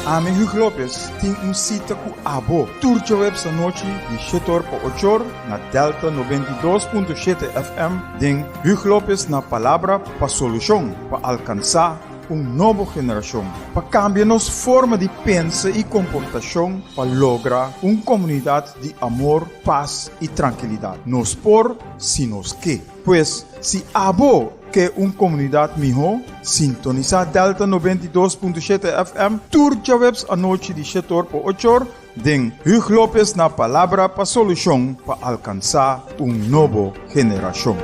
Ami Hugo Lopez tin un sita ku abo tur djaweps anochi di shetor pa ochor na Delta 92.7 FM den Hugo Lopez na Palabra pa Solushon pa alkansá un nobo generashon, pa kambia nos forma di pensa i komportashon pa logra un komunidat di amor, pas i trankilidat. Nos por si nos ke. Pues, si abo ke un komunidat mihó, sintonisá Delta 92.7 FM tur djaweps anochi di shetor pa ochor den Huug Lopez na Palabra pa Solushon pa alkansá un nobo generashon.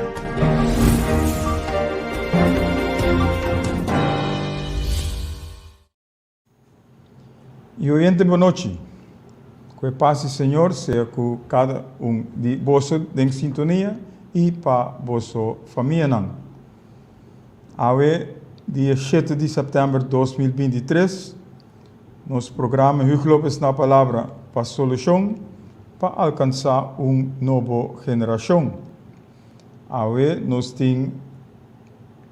I oyente bonochi. Ku e pas di Señor sea ku kada un di boso den sintonia i pa boso famianan. Awe dia shete di sèptèmber 2023, nos programa Huug Lopez na Palabra pa Solushon pa alkansá un nobo generashon. Awe nos tin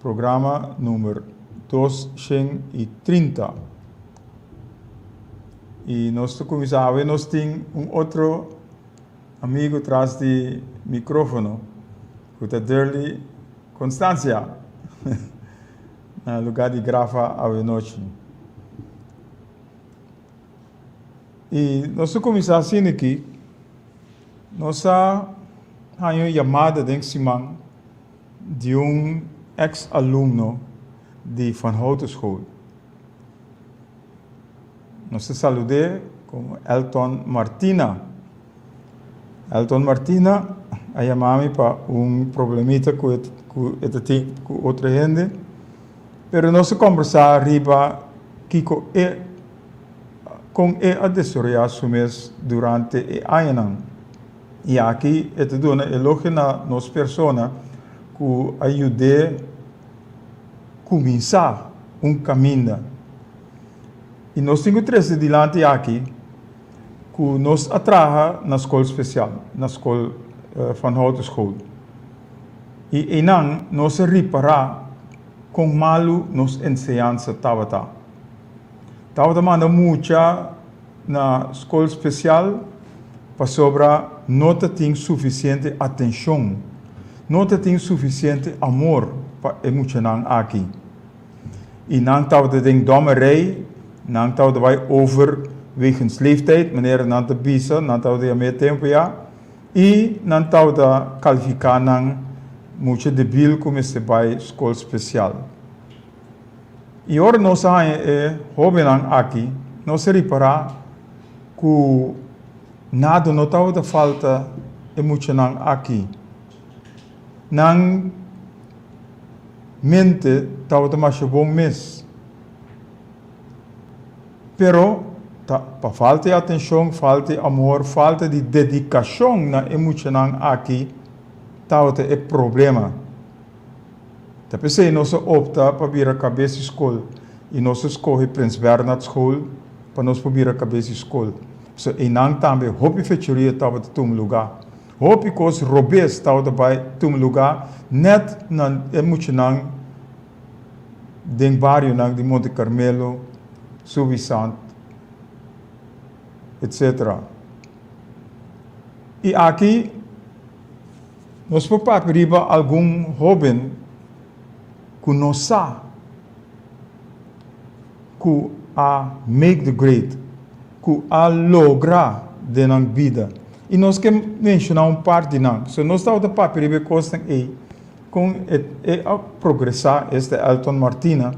Programa number 230. I nos ta kuminsá awe nos tin un otro amigu tras di mikrófono ku ta Derly Constancia na lugá di Grafa awe nochi. I nos ta kuminsá asina aki, nos a haña un yamada den siman di un ex alumno di Van Houten School. Nos ta salud'é komo Elton Martina. Elton Martina a yama mi pa un problemita ku e ku e ta tin ku otro hende, pero nos a kombersá riba kiko e kon e a desaroyá su mes durante e añanan. I aki e ta duna elogio na nos persona ku a yud'é kuminsá un kaminda. I nos tin ku trese dilanti aki ku nos a traha na skol spesial, na skol Van Houten School. I einan nos a ripará kon malu nos enseñansa tabata. Tabata manda mucha na skol spesial pasobra no ta tin sufisiente atenshon, no ta tin sufisiente amor pa e muchanan aki. I nan tabata den dòmerij, nan tabata bai over wegens leeftijd, manera nan ta bisa, nan tabata yam'é e tempu ya, i nan tabata kalifiká nan mucha debil ku mester bai skol spesial. I ora nos a haña e hóbennan aki, nos a ripará ku nada no tabata falta e muchanan aki. Nan mente tabata masha bon mes. Pero ta pa falta di atenshon, falta di amor, falta di dedikashon na e muchanan aki tabata e problema. Ta p'esei nos a opta pa bira kabes di skol i nos a skohe Prins Bernhard School pa nos por bira kabes di skol. Pasobra einan tambe hopi fechoria tabata tuma lugá. Hopi kos robes tabata bai tuma lugá nèt na e muchanan den barionan di Monte Carmelo, Suffisant, etcetera. I aki. Nos por papia riba algun hóben ku no sa ku a make the grade, ku a logra den nan bida. I nos ke menshoná un par di nan. So nos tabata papia riba e kosnan ei, kon e a progresá, esta Elton Martina.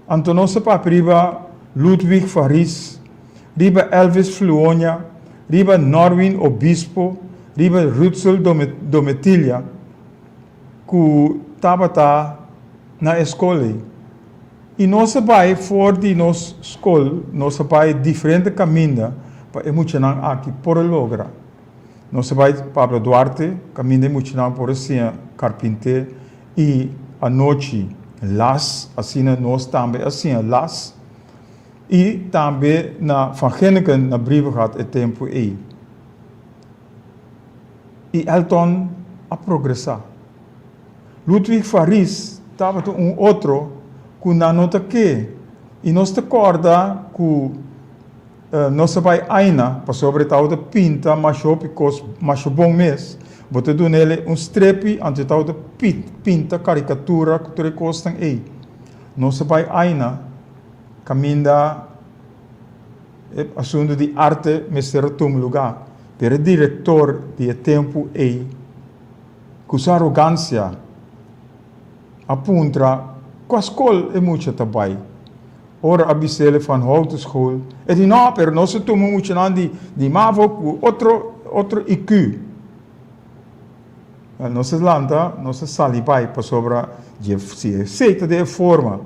Anto nos a papia riba Ludwig Faris, riba Elvis Fluonia, riba Norwin Obispo, riba Rutsel Dometilia ku tabata na e skol ei. I nos a bai for di nos skol, nos a bai diferente kaminda pa e muchanan aki por a logra. Nos a bai Pablo Duarte, kaminda e muchanan por a siña karpinté i anochi las, asina nos tambe a siña las. I tambe na Van Ginneken na Brievengat e tempu ei. I Elton a progresá. Ludwig Faris tabata un otro ku nan no ta ke. I nos ta kòrda ku nos a bai aina pasobra e tabata pinta masha hopi kos masha bon mes. Bo ta duna el un strepi anto e tabata pinta karikatura ku tur e kosnan ei. Nos a bai aina kaminda e asuntu di arte mester a tuma lugá. Pero e direktor di e tempu ei ku su arogansia a puntra kua skol e mucha ta bai. Ora a bis'el Van Houten School, e di no, pero nos a tuma muchanan di di mavo ku otro otro IQ. Wel, nos a lanta, nos a sali bai pasobra dje si esei ta den e forma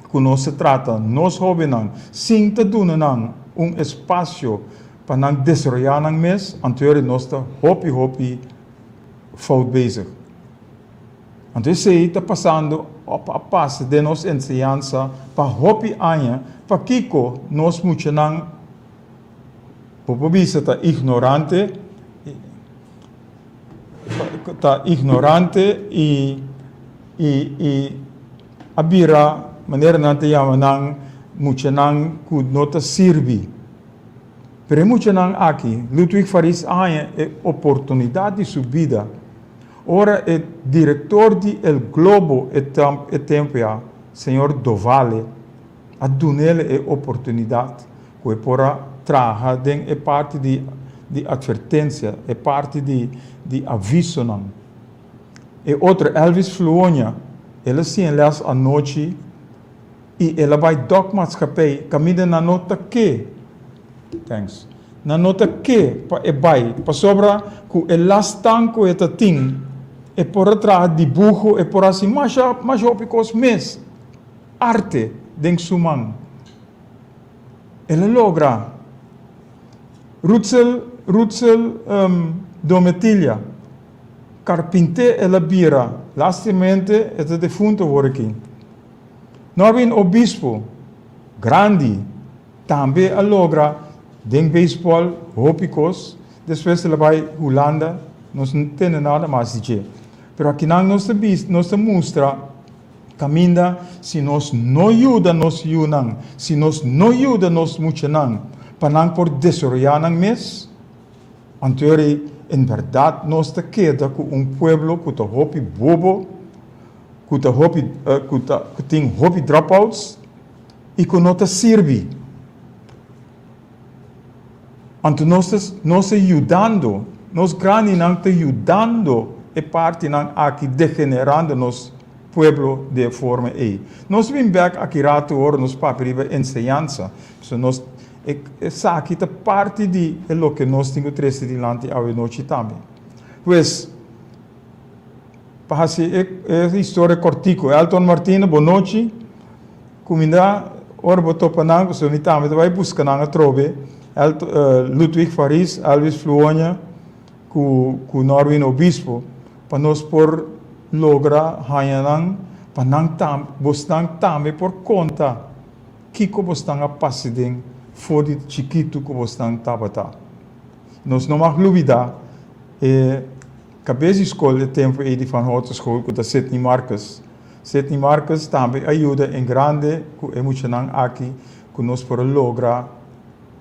ku nos ta trata nos hóbennan sin ta duna nan un espasio pa nan desaroyá nan mes, anto nos ta hopi hopi fout bezig. Anto esei ta pasando òf a pasa den nos enseñansa pa hopi aña. Pakiko nos muchanan, bo por bisa, ta ignorante, ta ignorante i i i a bira manera nan ta yama nan muchanan ku no ta sirbi. Pero e muchanan aki, Ludwig Faris a haña e oportunidat di su bida. Ora e director di El Globo e e tempo ya, señor Dovale, a dunele e oportunidad cu e por a traha den e parti di di advertencia, e parti di di avisonan. E otro, Elvis Fluonia, el a siña les anochi i el a bai Dokmaatschappij kaminda nan no ta ke, thanks, nan no ta ke pa e bai pasobra ku e lastan ku e ta tin e por a traha dibuho, e por hasi masha masha hopi kos mes, arte den su man. El a logra. Rutsel Rutsel Dometilia, karpinté el a bira, lastimamente e ta defunto awor aki. Norwin Obispo, grandi, tambe a logra den beisbòl hopi kos. Despues el a bai Hulanda, nos no tende nada mas di dje. Pero akinan nos ta bis, nos ta mustra kaminda si nos no yuda nos yunan, si nos no yuda nos muchanan pa nan por desaroyá nan mes, anto eri en bèrdat nos ta keda ku un pueblo ku ta hopi bobo, ku ta hopi ku ta ku tin hopi dropouts i ku no ta sirbi. Anto nos ta nos ta yudando, nos grandinan ta yudando e partinan aki degenerando nos pueblo di e forma ei. Nos bin bek aki rato ora nos papia riba enseñansa, pasobra nos esaki ta parti di e loke nos tin ku trese dilanti awe nochi tambe. Pues. Pa hasi e historia kortiku. Elton Martina, bo nochi. Kuminda ora bo topa nan, pasobra mi tambe ta bai buska nan atrobe. Ludwig Faris, Elvis Fluoña ku ku Norwin Obispo pa nos por logra haña nan pa nan tambe bosnan tambe por konta kiko bosnan a pasa den for di chikitu ku bosnan tabata. Nos no mag lubida e. Kabes di skol e tempu ei di Van Houten School ku ta Sidney Marcus. Sidney Marcus tambe a yuda en grande ku e muchanan aki ku nos por a logra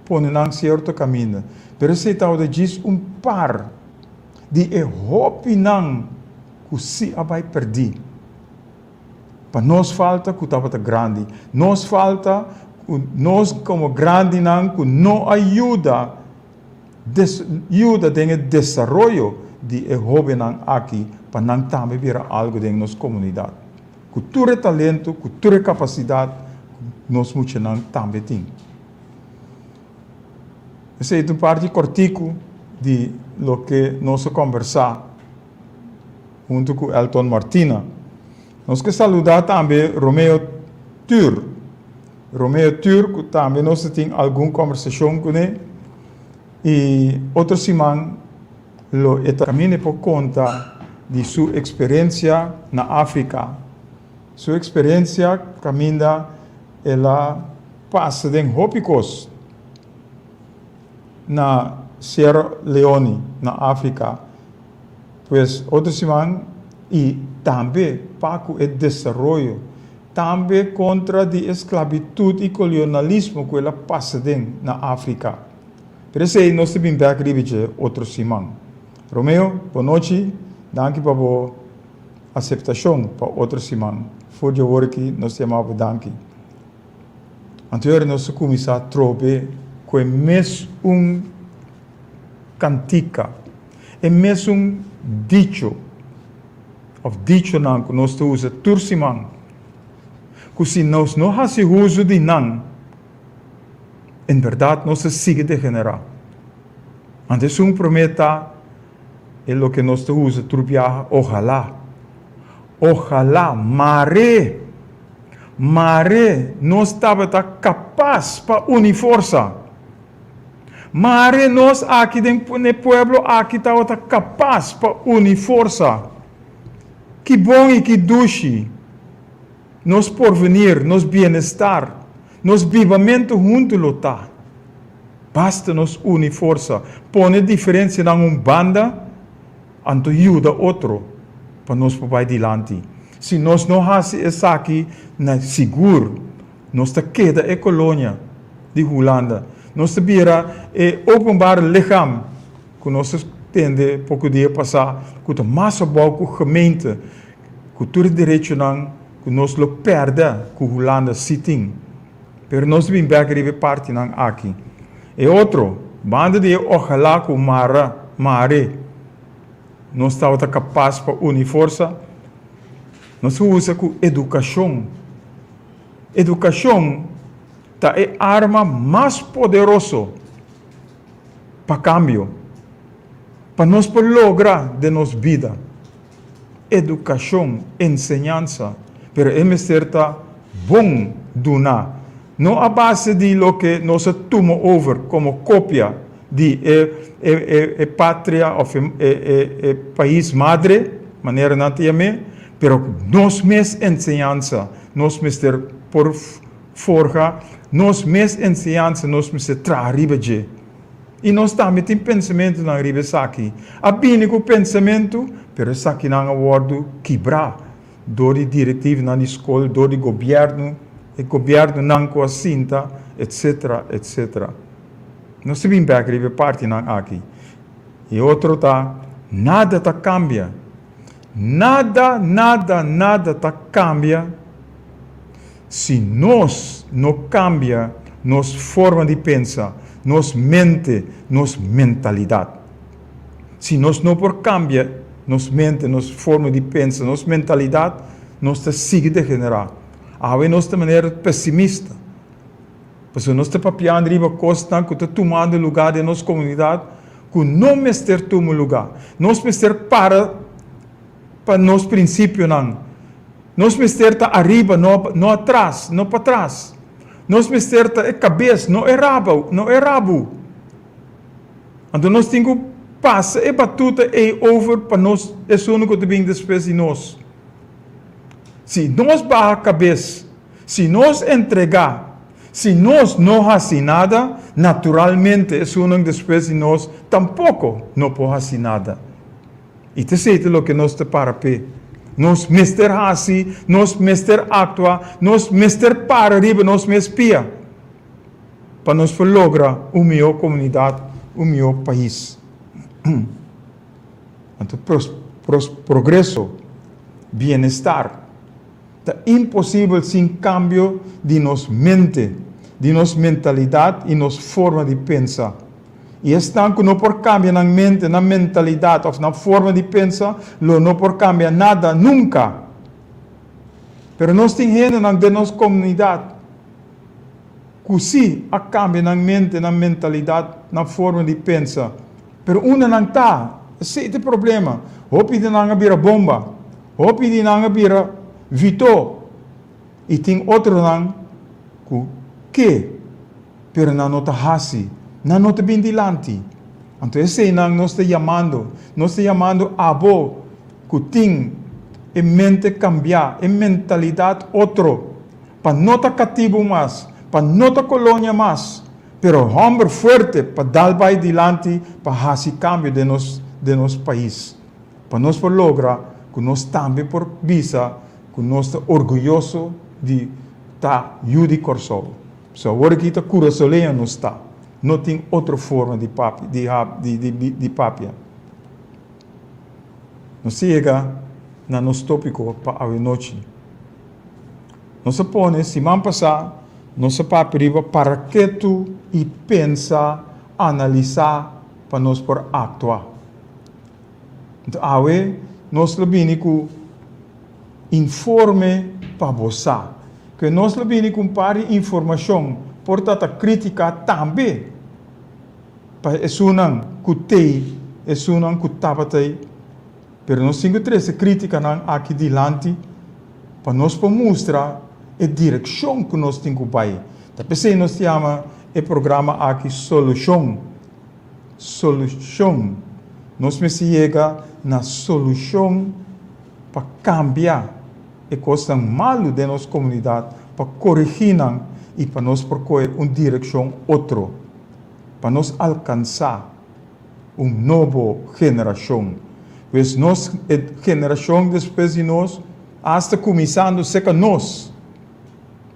pone nan sierto kaminda. Pero esei tabata djis un par di e hopinan ku si a bai perdí. Pa nos falta ku tabata grandi. Nos falta ku nos komo grandinan ku no a yuda. Des yuda den e desaroyo di e hóbennan aki pa nan tambe bira algu den nos komunidat. Ku tur e talento, ku tur e kapasidat ku nos muchanan tambe tin. Esei ta un parti kòrtiku di loke nos a kòmbersá huntu ku Elton Martina. Nos ke saludá tambe Romeo Tur. Romeo Tur ku tambe nos ta tin algun kombersashon kuné i otro siman lo e ta kaminda e por konta di su eksperensia na Afrika. Su eksperensia kaminda el a pasa den hopi kos na Sierra Leone na Afrika. Pues otro siman i tambe pa ku e desaroyo. Tambe kontra di e sklabitut i kolionalismo ku el a pasa den na Afrika. Pero esei nos ta bin bèk riba dje otro siman. Romeo, bon nochi, danki pa bo aseptashon pa otro siman. For di awor aki nos ta yama bo danki. Anto nos ta kuminsá trobe ku e mes un kantika, e mesun dicho òf dichonan ku nos ta usa tur siman, ku si nos no hasi uso di nan, en bèrdat nos ta sigui degenerá. Anto esun promé ta e loke nos ta usa tur biaha, ohalá. Ohalá, mare, mare nos tabata kapas pa uni forsa. Mare nos aki den e pueblo aki tabata kapas pa uni forsa. Ki bon i ki dushi nos porvenir, nos bienestar, nos bibamentu huntu lo ta. Basta nos uni forsa, pone diferensianan un banda, anto yuda otro pa nos por bai dilanti. Si nos no hasi esaki, na sigur Nos ta keda e kolonia di Hulanda. Nos ta bira e openbaar lichaam ku nos a tende poko dia pasá ku ta mas abou ku gemeente, ku tur e derechonan ku nos lo pèrdè ku Hulanda si tin. Pero nos ta bin bèk riba e partinan aki. E otro, banda di e ojalá ku mara, mare, nos tabata kapas pa uni forsa, nos a usa ku edukashon. Edukashon ta e arma mas poderoso pa kambio, pa nos por logra den nos bida. Edukashon, enseñansa, pero e mester ta bon duná, no a base di loke nos a tuma over komo kopia di e e patria òf e pais madre, manera nan ta yam'é, pero nos mes enseñansa nos mester por forha, nos mes enseñansa nos mester traha riba dje. I nos tambe tin pensamentunan riba esaki. A bini ku pensamentu, pero esakinan a wòrdu kibrá dor di direktivanan di skol, dor di gobièrnu, e gobièrnunan ku a sinta, etsetera, etsetera. Nos ta bin bèk riba e partinan aki. E otro ta, nada ta kambia. Nada, nada, nada ta kambia si nos no kambia nos forma di pensa, nos mente, nos mentalidat. Si nos no por kambia nos mente, nos forma di pensa, nos mentalidat, nos ta sigui degenerá. Awe nos ta manera pesimista. Pasobra nos ta papiando riba kosnan ku ta tumando lugá den nos komunidat ku no mester tuma lugá. Nos mester para pa nos prinsipionan. Nos mester ta ariba, no no atras, no patras. Nos mester ta e kabes, no e rabo, no e rabu. Anto nos tin ku pasa e batuta ei over pa nos esun ku ta bin despues di nos. Si nos baha kabes, Si nos entregá, si nos no hasi nada, naturalmente esunnan despues di nos tampoko no por hasi nada. I ta esei ta loke nos ta para p'e. Nos mester hasi, nos mester aktua, nos mester para riba nos mes pia pa nos por logra un mihó komunidat, un mihó pais. Anto progreso, bienestar. Ta imposibel sin kambio di nos mente, di nos mentalidat i nos forma di pensa. I esnan ku no por kambia nan mente, nan mentalidat òf nan forma di pensa lo no por kambia nada nunka. Pero nos tin hendenan den nos komunidat ku sí a kambia nan mente, nan mentalidat, nan forma di pensa. Pero unda nan ta? Esei ta e problema. Hopi di nan a bira bomba. Hopi di nan a bira vitó i tin otronan ku ke, pero nan no ta hasi, nan no ta bin dilanti. Anto eseinan nos ta yamando, nos ta yamando abo ku tin e mente kambiá, e mentalidat otro, pa no ta katibu mas, pa no ta kolonia mas, pero hòmber fuerte pa dal bai dilanti pa hasi kambio den nos den nos pais. Pa nos por logra ku nos tambe por bisa ku nos ta orguyoso di ta yu di Kòrsou. So awor aki ta kurasoleño nos ta. No tin otro forma di papia, di hap, di di di papia. Nos ta yega na nos tópiko pa awenochi. Nos a pone siman pasá nos a papia riba para ketu i pensa, analisá pa nos por aktua. Anto awe nos lo bini ku informe pa bo sa. Ke nos lo bini ku un par di informashon, por ta ta krítika tambe pa esunnan ku tei, esunnan ku tabatei. Pero nos tin ku trese krítikanan aki dilanti pa nos por mustra e direkshon ku nos tin ku bai. Ta p'esei nos ta yama e programa aki Solushon. Solushon. Nos mester yega na solushon pa kambia e kosnan malu den nos komunidat, pa koregí nan i pa nos por kohe un direkshon otro, pa nos alkansá un nobo generashon. Pues nos, e generashon despues di nos, asta kuminsando serka nos.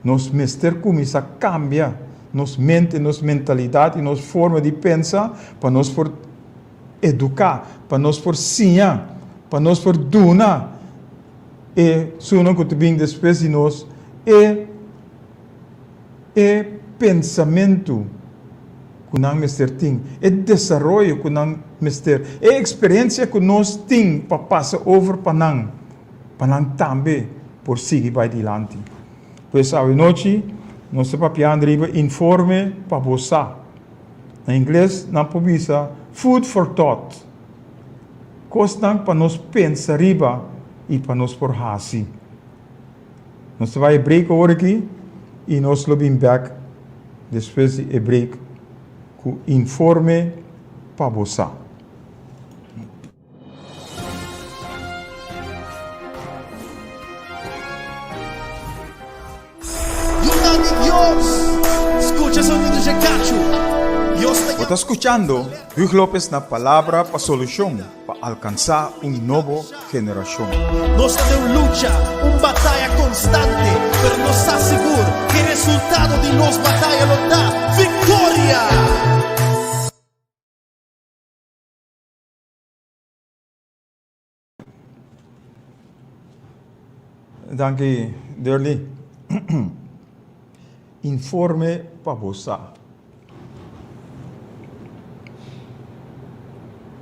Nos mester kuminsá kambia nos mente, nos mentalidat i nos forma di pensa pa nos por eduká, pa nos por siña, pa nos por duna e sunan ku ta bin despues di nos e e pensamentu ku nan mester tin, e desaroyo ku nan mester, e eksperensia ku nos tin pa pasa over pa nan. pa nan tambe por sigui bai dilanti. Pues awenochi nos ta papiando riba informe pa bo sa. Na ingles nan por bisa food for thought, kosnan pa nos pensa riba i pa nos por hasi. Nos ta bai e break awor aki i nos lo bin bek despues di e break ku informe pa bo sa. Yunan di Dios, skucha sonido dje kachu. Dios ta Bo ta skuchando Huug Lopez na Palabra pa Solushon pa alkansá un nobo generashon. Nos ta den un lucha, un bataya konstante, pero nos sa sigur ku e resultado di nos bataya lo ta viktoria! Danki Durley. Informe pa bo sa.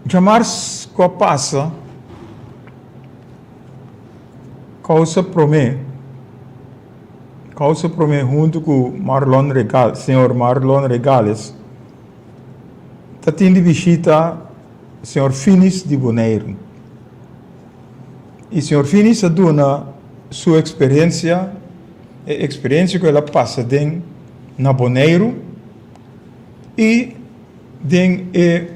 Djamars ku a pasa kousa promé kousa promé huntu ku Marlon Regal señor Marlon Regales ta tin di bishita señor Finis di Boneiru. I señor Finis a duna su eksperensia, e eksperensia ku el a pasa den na Boneiru i den e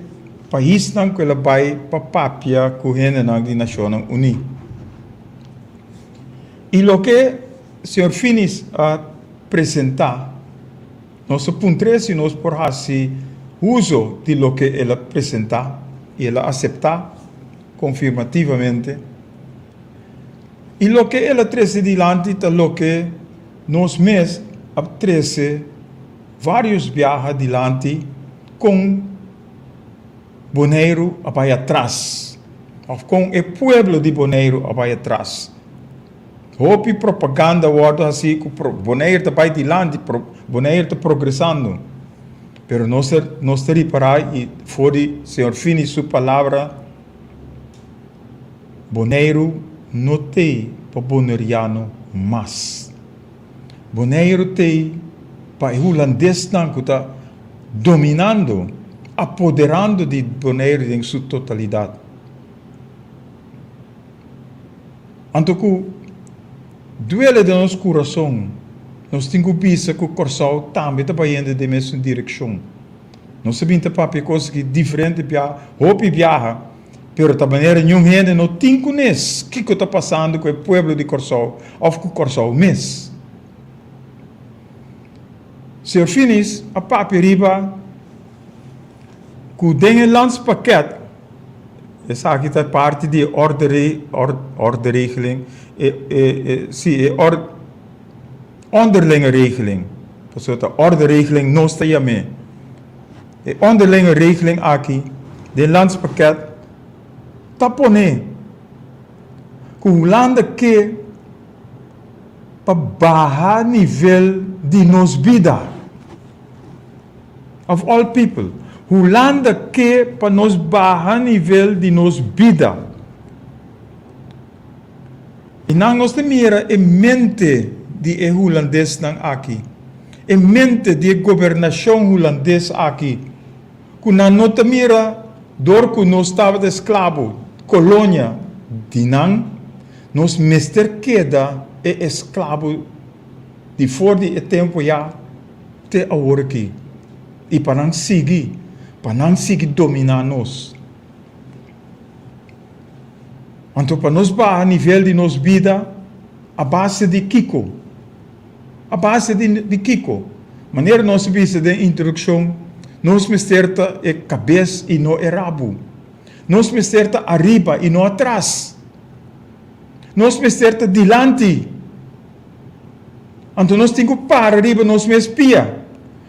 paisnan ku el a bai pa papia ku hendenan di Nashonnan Uní. I loke señor Finis a presentá. Nos a puntr'é si nos por hasi uso di loke el a presentá i el a aseptá konfirmativamente. I loke el a trese dilanti ta loke nos mes a trese vários biaha dilanti kon Boneiru a bai atras òf kon e pueblo di Boneiru a bai atras. Hopi propaganda a wòrdu hasí ku Bonaire ta bai dilanti, Bonaire ta progresando. Pero nos ta nos ta ripará i for di señor Fini su palabra, Boneiru no t'ei pa boneriano mas. Boneiru t'ei pa e hulandesnan ku ta dominando, apoderando di Boneiru den su totalidat. Anto ku duele den nos kurason, nos tin ku bisa ku Kòrsou tambe ta bayendo den mesun direkshon. Nos a bin ta papia kos aki diferente biaha, hopi biaha, pero ta manera niun hende no tin kunes kiko ta pasando ku e pueblo di Kòrsou òf ku Kòrsou mes. Señor Finis a papia riba ku den e landspakket Esaki ta parti di e orderegeling, e, e, e, si, e or. Onderlinge regeling, pasobra ta orderegeling nos ta yam'é. E onderlinge regeling aki den landspakket ta pone ku Hulanda ke pa baha nivel di nos bida. Of all people, Hulanda ke pa nos baha nivel di nos bida. I nan nos ta mira e mente di e hulandesnan aki, e mente di e gobernashon hulandes aki, ku nan no ta mira dor ku nos tabata esklabo, kolonia, di nan, nos mester keda e esklabo di for di e tempu ya te awor aki, i pa nan sigui, pa nan sigui dominá nos. Anto pa nos baha nivel di nos bida a base di kiko? A base di di kiko? Manera nos a bisa den introdukshon, nos mester ta e kabes i no e rabu. Nos mester ta ariba i no atras. Nos mester ta dilanti. Anto nos tin ku para riba nos mes pia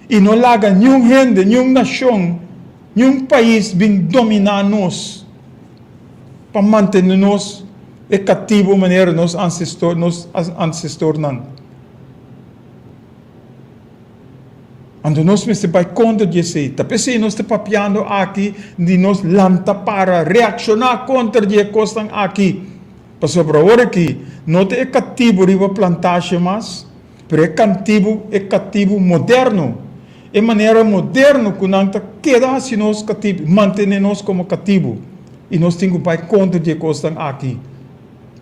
i no laga niun hende, niun nashon, niun pais bin dominá nos. Pa mantene nos e katibu manera nos ancestor nos ancestornan. Anto nos mester bai kontra di esei. Ta p'esei nos ta papiando aki di nos lanta para reakshoná kontra di e kosnan aki. Pasobra awor aki no ta e katibu riba plantashe mas, Pero e kantibu, e katibu moderno, e manera moderno ku nan ta keda hasi nos katibu, mantené nos komo katibu, i nos tin ku bai kontra di e kosnan aki,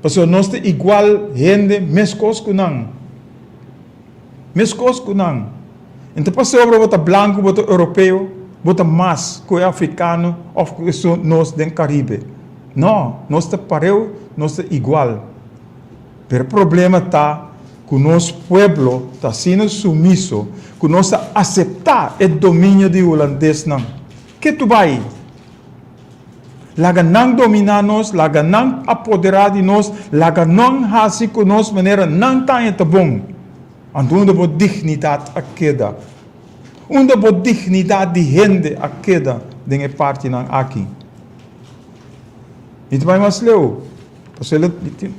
pasobra nos ta igual hende meskos ku nan, meskos ku nan. E no ta pasobra bo ta blanku, bo ta europeo, bo ta mas ku e afrikano òf ku esun nos den Karibe. No, nos ta pareu, nos ta igual. Pero e problema ta ku nos pueblo ta asina sumiso ku nos a aseptá e dominio di hulandesnan. Ke tu bai? Laga nan dominá nos, laga nan apoderá di nos, laga nan hasi ku nos manera nan taña ta bon. Anto unda bo dignidat a keda? Unda bo dignidat di hende a keda den e partinan aki? Mi ta bai mas leu. Pasobra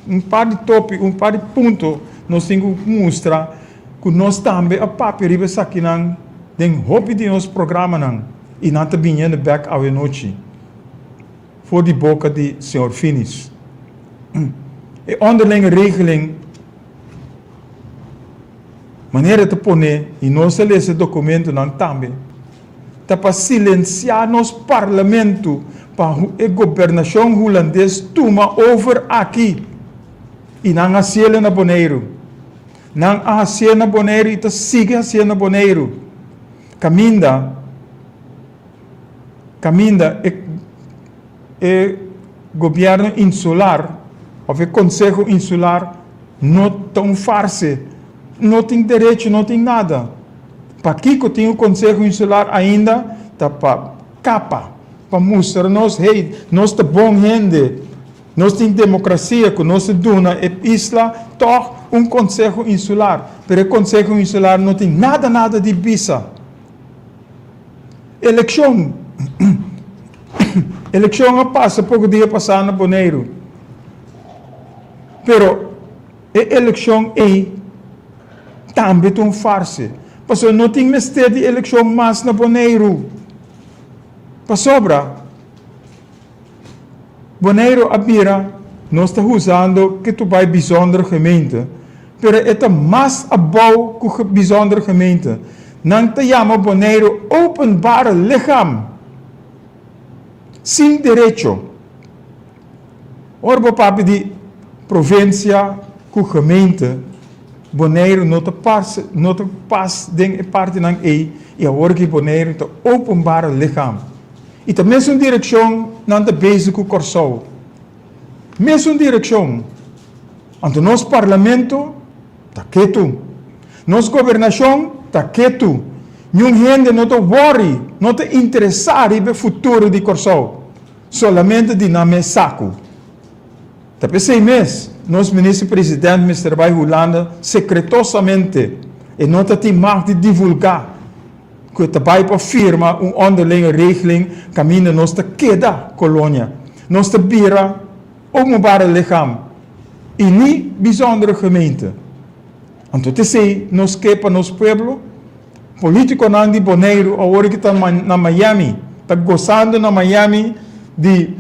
un par di topico, un par di punto nos tin cu mustra cu nos tambe a papia riba esakinan den hopi di nos programanan y nan ta biniendo bek awenochi for di boca di señor Finis. E onderlinge regeling manera ta pone y nos a lesa e documentonan tambe. Ta pa silenciá nos parlamento pa e gobernacion Hulandes tuma over aki. Y nan a haciele na Boneiru. Nan a hacié na Boneiru y ta sigui hacié na Boneiru. Caminda, caminda e e gobierno insular of e conseho insular no ta un farse, no tin derecho, no tin nada. Pakiko tin un konseho insular ainda? Ta pa kapa, pa mustra nos, hey, nos ta bon hende, nos tin demokrasia ku nos ta duna e isla tòg un konseho insular. Pero e konseho insular no tin nada nada di bisa. Elekshon Elekshon a pasa poko dia pasá na Boneiru, pero e elekshon ei tambe ta un farse, pasobra no tin mester di elekshon mas na Boneiru, pasobra Boneiru a bira, nos ta usando ke tu bai bijzondere gemeente, pero e ta mas abou ku bijzondere gemeente. Nan ta yama Boneiru openbare lichaam, sin derecho. Ora bo papia di provincia cu gemeente, Boneiru no ta pas, no ta pas den e partinan ey y awor ki Boneiru ta openbare lichaam. Y ta mesun direccion nan ta bezig cu Corsou. Mesun direccion. Anto nos parlamento ta ketu. Nos gobernacion ta ketu. Niun hende no ta worry, no ta interesa riba e futuro di Corsou. Solamente di nan mes saku. Ta p'esei mes. Nos minister president mester bai Hulanda secretosamente, e no ta tin mag di divulga cu e ta bai pa firma un onderlinge regeling caminda nos ta keda colonia. Nos ta bira openbare lichaam y ni bijzondere gemeente. Anto t'esey nos ke pa nos pueblo? Politiconan di Boneiru awor ki ta na Miami, ta gozando na Miami di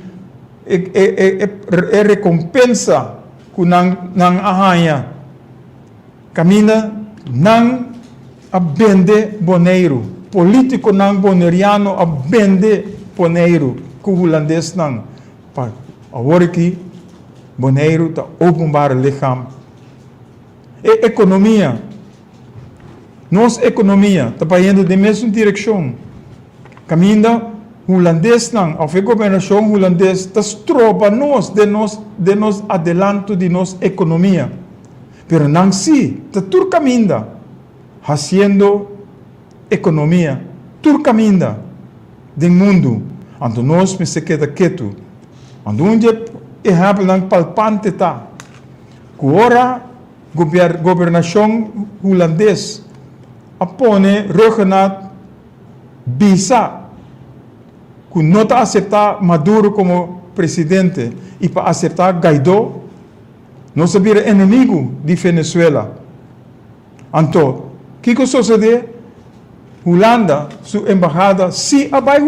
e recompensa cu nan nan a haña caminda nan a bende Boneiru. Politiconan Boneriano a bende Boneiru cu Hulandesnan pa awor aki Boneiru ta openbare lichaam. E economia, nos economia ta bayendo den mesun direccion. Caminda Hulandesnan of e gobernacion Hulandes ta stroba nos den nos den nos adelanto di nos economia. Pero nan si ta tur caminda haciendo economia tur caminda den mundo. Anto nos mester keda ketu. Anto un dje ehempelnan palpante ta cu ora gobernacion Hulandes a pone Rhuggenaath bisa cu no ta acepta Maduro como presidente y pa acepta Guaidó, nos a bira enemigo di Venezuela. Anto, kico sosode? Hulanda su embahada si a bay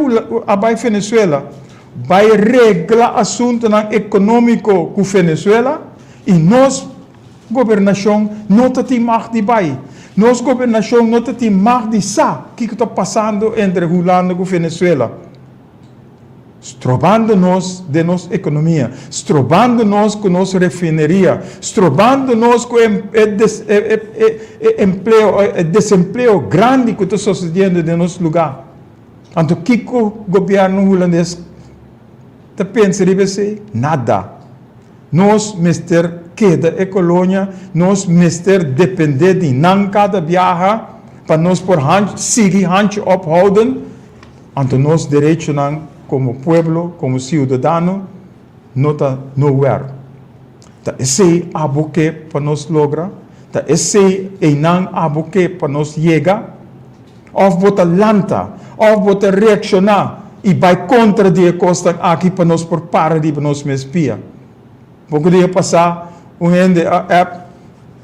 a bay Venezuela bay regla asuntonan economico cu Venezuela y nos Gobernashon no ta tin mag di bai. Nos gobernashon no ta tin mag di sa kiko ta pasando entre Hulanda ku Venezuela. Strobando nos den nos ekonomia, strobando nos ku nos refineria, strobando nos ku e e empleo, e desempleo grandi ku ta sosediendo den nos lugá. Anto kiko gobièrnu hulandes ta pensa riba esei? Nada. Nos mester keda e kolonia, nos mester depende di nan kada biaha pa nos por sigui hanchi ophouden, anto nos derechonan komo pueblo, komo siudadano no ta nowhere. Ta esei abo ke pa nos logra? Ta esei einan abo ke pa nos yega? Òf bo ta lanta, òf bo ta reakshoná i bai kontra di e kosnan aki pa nos por para riba nos mes pia. Poko dia pasá un hende a app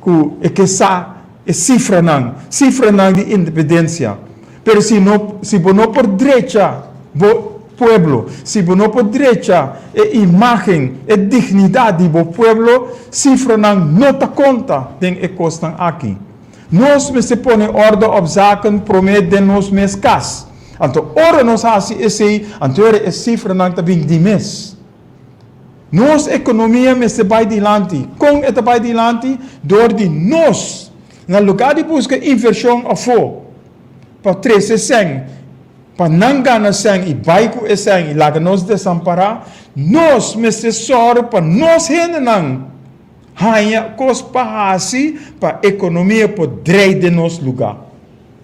ku e ke sa e sifranan, sifranan di independensia. Pero si no, si bo no por drecha bo pueblo, si bo no por drecha e imágen, e dignidat di bo pueblo, sifranan no ta konta den e kosnan aki. Nos mester pone orde op zaken promé den nos mes kas. Anto ora nos hasi esei, anto ora e sifranan ta bin di mes. Nos ekonomia mester bai dilanti. Kon e ta bai dilanti? Dor di nos, na lugá di buska invershon afó pa trese sèn, pa nan gana sèn i bai ku e sèn i laga nos desampará, nos mester sòru pa nos hendenan Haña kos pa hasi pa ekonomia por drei den nos lugá.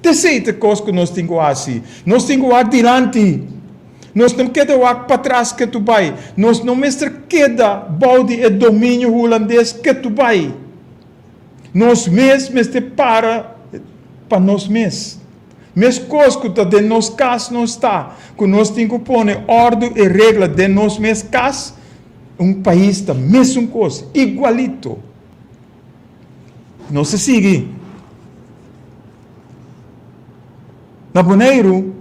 T'esei ta kos ku nos tin ku hasi. Nos tin ku wak dilanti. Nos no keda wak patras ketu bai. Nos no mester keda bou di e dominio hulandes ketu bai. Nos mes mester para pa nos mes. Meskos ku ta den nos kas nos ta, ku nos tin ku pone òrdu i regla den nos mes kas, Un pais ta mesun kos, igualito. Nos ta sigui. Na Boneiru,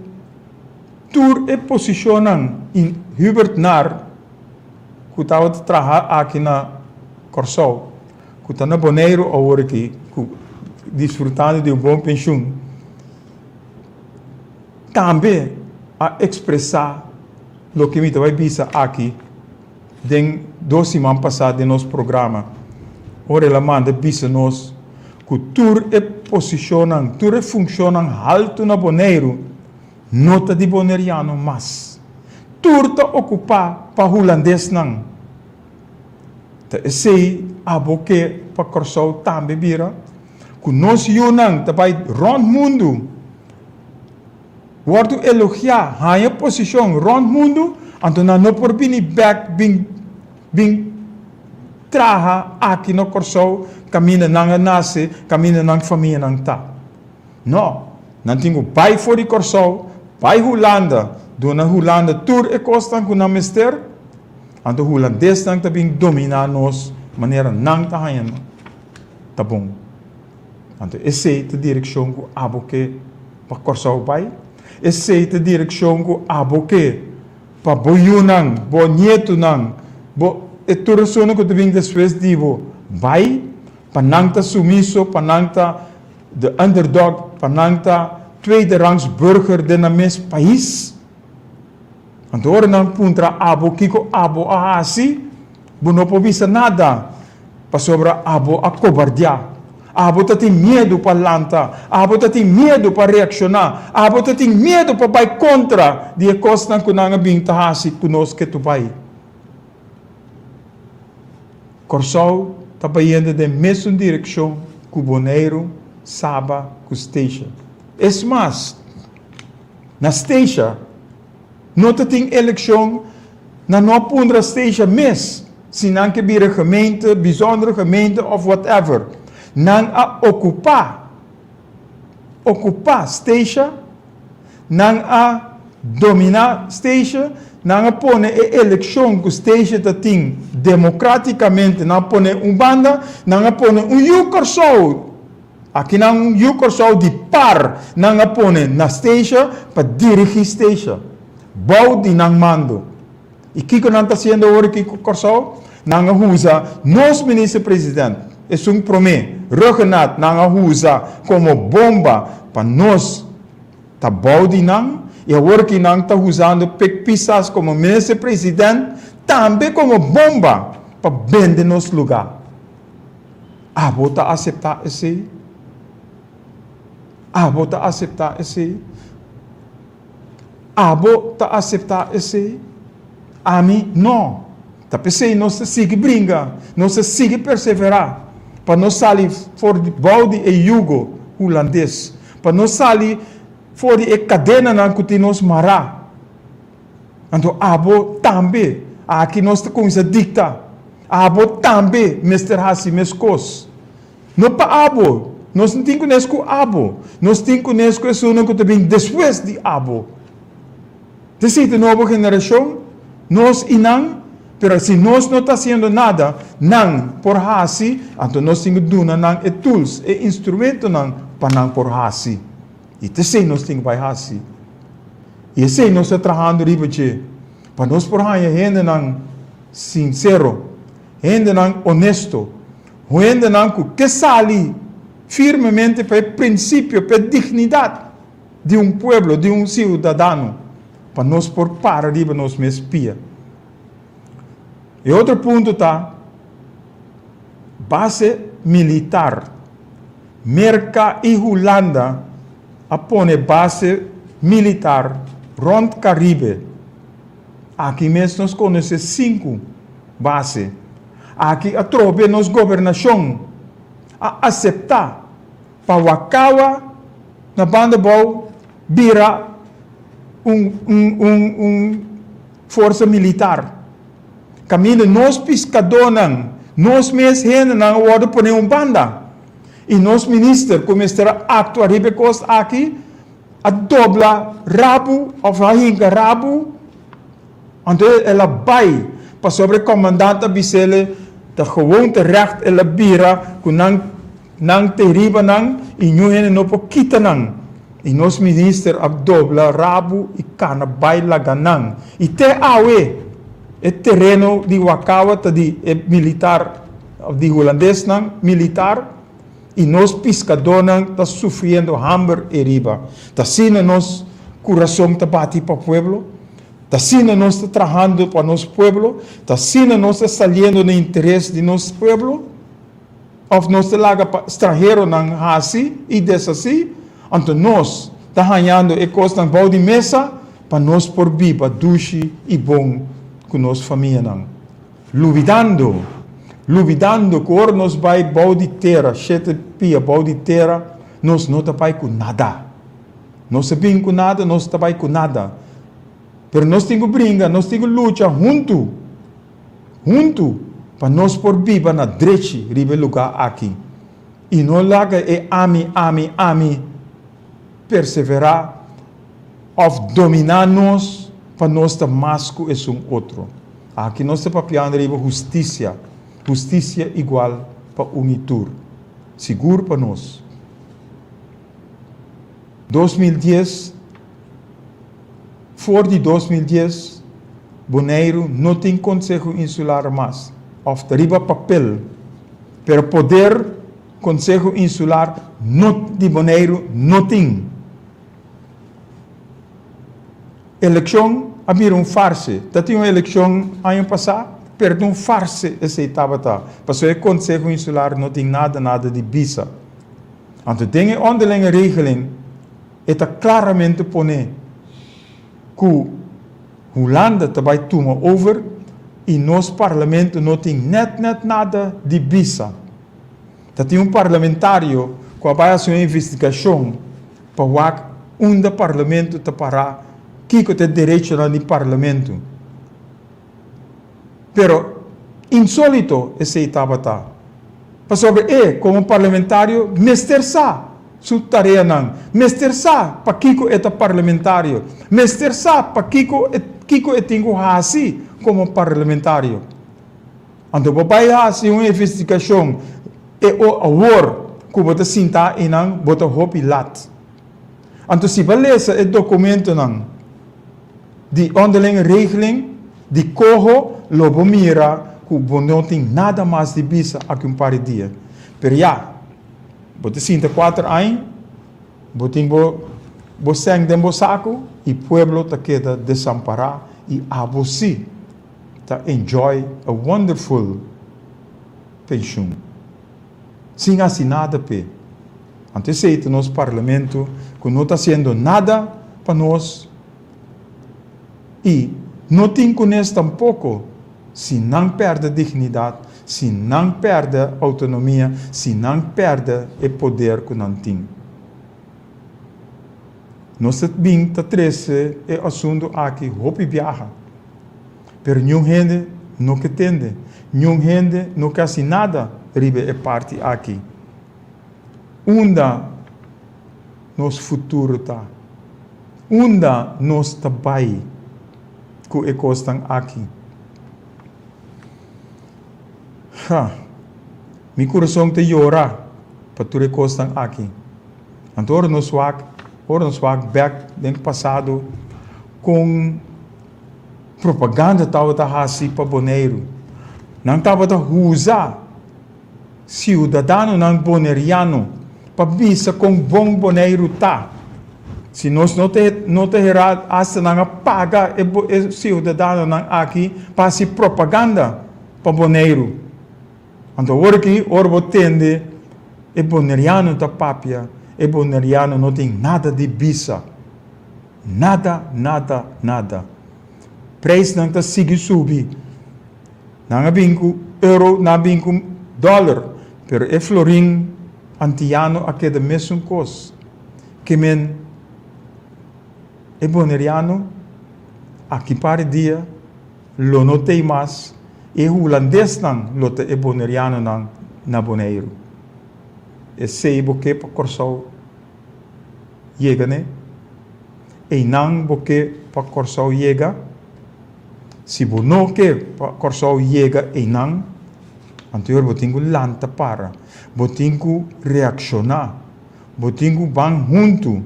tur e posishonnan i Hubert Naar, ku tabata traha aki na Kòrsou, ku ta na Boneiru awor aki, ku disfrutando di un bon penshun, tambe a ekspresá Loke mi ta bai bisa aki den dos siman pasá den nos programa, ora el a manda bisa nos ku tur e posishonnan, tur e funshonnan haltu na Boneiru no ta di boneriano mas. Tur ta okupá pa hulandesnan. Ta esei abo ke pa Kòrsou tambe bira? Ku nos yunan ta bai rònt mundu Wòrdu elogiá, haña posishon rònt mundu, anto nan no por bini bèk bin bin traha aki na Kòrsou kaminda nan a nase, kaminda nan famianan ta. No, nan tin ku bai for di Kòrsou, bai Hulanda, duna Hulanda tur e kosnan ku nan mester, anto hulandesnan ta bin dominá nos manera nan ta haña ta bon. Anto esei ta direkshon ku abo ke pa Kòrsou bai? Esei ta direkshon ku abo ke pa bo yunan, bo nietunan, bo e tur esunnan ku ta bin despues di bo bai? Pa nan ta sumiso, pa nan ta de underdog, pa nan ta tweederangs burger den nan mes pais? Anto ora nan puntra abo kiko abo a hasi, bo no por bisa nada, pasobra abo a kobardiá. Abo ta tin miedu pa lanta, abo ta tin miedu pa reakshoná, abo ta tin miedu pa bai kontra di e kosnan ku nan a bin ta hasi ku nos ke tu bai. Kòrsou ta bayendo den mesun direkshon ku Boneiru, Saba ku Statia. Es mas, na Statia no ta tin elekshon, nan no a puntra Statia mes si nan ke bira gemeente, bijzondere gemeente of whatever. Nan a okupá, okupá Statia. Nan a dominá Statia, nan a pone e elekshon ku Statia ta tin demokratikamente, nan a pone un banda, nan a pone un yu Kòrsou, akinan un yu Kòrsou di par nan a pone na Statia pa dirigí Statia, bou di nan mando. I kiko nan ta hasiendo awor aki ku Kòrsou? Nan a usa nos minister president, esun promé, Rhuggenaath, nan a usa komo bomba pa nos ta bou di nan, i awor aki nan ta usando Pik Pisas komo minister president tambe komo bomba pa bende nos lugá. Abo ta aseptá esei? Abo ta aseptá esei? Abo ta aseptá esei? Ami no. Ta p'esei nos ta sigui bringa, nos ta sigui perseverá pa nos sali for di bou di e yugo hulandes, pa nos sali for di e kadenanan ku tin nos mará. Anto abo tambe, aki nos ta kuminsá dikta, abo tambe mester hasi meskos. No pa abo, nos no tin kunes ku abo, nos tin kunes ku esunnan ku ta bin despues di abo. Ta esei ta nobo generashon, nos i nan, pero si nos no ta hasiendo nada, nan por hasi, anto nos tin ku duna nan e tools, e instrumentonan pa nan por hasi. I ta esei nos tin ku bai hasi. I esei nos ta trahando riba dje, pa nos por haña hendenan sinsero, hendenan onesto, Hendenan ku ke sali firmemente pa e prinsipio, pa e dignidat di un pueblo, di un siudadano, pa nos por para riba nos mes pia. E otro punto ta base militar. Merka i Hulanda a pone base militar rònt Karibe. Aki mes nos konosé sinku base. Aki atrobe nos gobernashon a aseptá pa Wakawa na banda bou bira un un un forsa militar. Kaminda nos piskadónan, nos mes hendenan a wòrdu poné un banda. I nos minister ku mester a aktua riba e kos aki a dobla rabu òf a hinka rabu. Anto el a bai, pasobra e komandant a bis'el, Ta gewoon terecht el a bira ku nan nan te riba nan i niun hende no por kita nan. I nos minister a dobla rabu i kana bai laga nan. I te awe e tereno di Wakawa ta di e militar, di hulandesnan militar, i nos piskadónan ta sufriendo hamber ei riba. Ta asina nos kurason ta bati pa pueblo? Ta asina nos ta trahando pa nos pueblo? Ta asina nos ta saliendo na interes di nos pueblo? Of nos ta laga pa stranheronan hasi i deshasí? Anto nos ta hañando e kosnan bou di mesa pa nos por biba dushi i bon ku nos famianan. Lubidando, lubidando ku ora nos bai bou di tera, shete pia bou di tera, nos no ta bai ku nada. Nos a bin ku nada, nos ta bai ku nada. Pero nos tin ku bringa, nos tin ku lucha huntu, huntu. Pa nos por biba na drechi riba e lugá aki i no laga e ami, ami, ami perseverá òf dominá nos pa nos ta mas ku esun otro. Aki nos ta papiando riba hustisia, hustisia igual pa un i tur, sigur pa nos. 2010, For di 2010, Boneiru no tin Konseho Insular mas, òf ta riba papel, pero poder Konseho Insular no di Boneiru no tin. Elekshon a bira un farse. Ta tin un elekshon aña pasá, pero ta un farse esei tabata, pasobra e Konseho Insular no tin nada nada di bisa. Anto den e onderlinge regeling e ta klaramente pone ku Hulanda ta bai tuma over i nos parlamento no tin nèt nèt nada di bisa. Ta tin un parlamentario ku a bai hasi un investigashon pa wak unda parlamento ta pará, kiko ta e derechonan di parlamento. Pero insolito esei tabata, pasobra e komo parlamentario mester sa su tareanan, mester sa pakiko e ta parlamentario, mester sa pakiko e kiko e tin ku hasi komo parlamentario. Anto bo bai hasi un investigashon e o awor ku bo ta sinta einan bo ta hopi lat. Anto si bo lesa e dokumentonan di onderlinge regeling di koho lo bo mira ku bo no tin nada mas di bisa aki un par di dia. Pero ya, bo ta sinta kuater aña, bo tin bo bo sèn den bo saku i pueblo ta keda desampará i abo sí ta enjoy a wonderful penshun sin hasi nada p'e. Anto esei ta nos parlamento ku no ta hasiendo nada pa nos. I no tin kunes tampoko si nan pèrdè dignidat, si nan pèrdè outonomia, si nan pèrdè e poder ku nan tin. Nos ta bin ta trese e asuntu aki hopi biaha, pero niun hende no ke tende, niun hende no ke hasi nada riba e parti aki. Unda nos futuro ta? Unda nos ta bai ku e kosnan aki? Ha! Mi kurason ta yora pa tur e kosnan aki. Anto ora nos wak, ora nos wak bèk den pasado kon propaganda tabata hasi pa Boneiru. Nan tabata usa Siudadanonan boneriano pa bisa kon bon Boneiru ta. Si nos no ta no ta hera hasta nan a paga e e siudadanonan aki pa hasi propaganda pa Boneiru. Anto awor aki ora bo tende e boneriano ta papia e boneriano no tin nada di bisa. Nada nada nada. Prijsnan ta sigui subi. Nan a bin ku euro, nan a bin ku dòler, pero e florin antiano a keda mesun kos. Ke men e boneriano aki par di dia lo no tei mas, e hulandesnan lo ta e bonerianonan na Boneiru. Esei bo ke pa Kòrsou yega ne? Einan bo ke pa Kòrsou yega? Si bo no ke pa Kòrsou yega einan, anto bo tin ku lanta para, bo tin ku reakshoná, bo tin ku ban huntu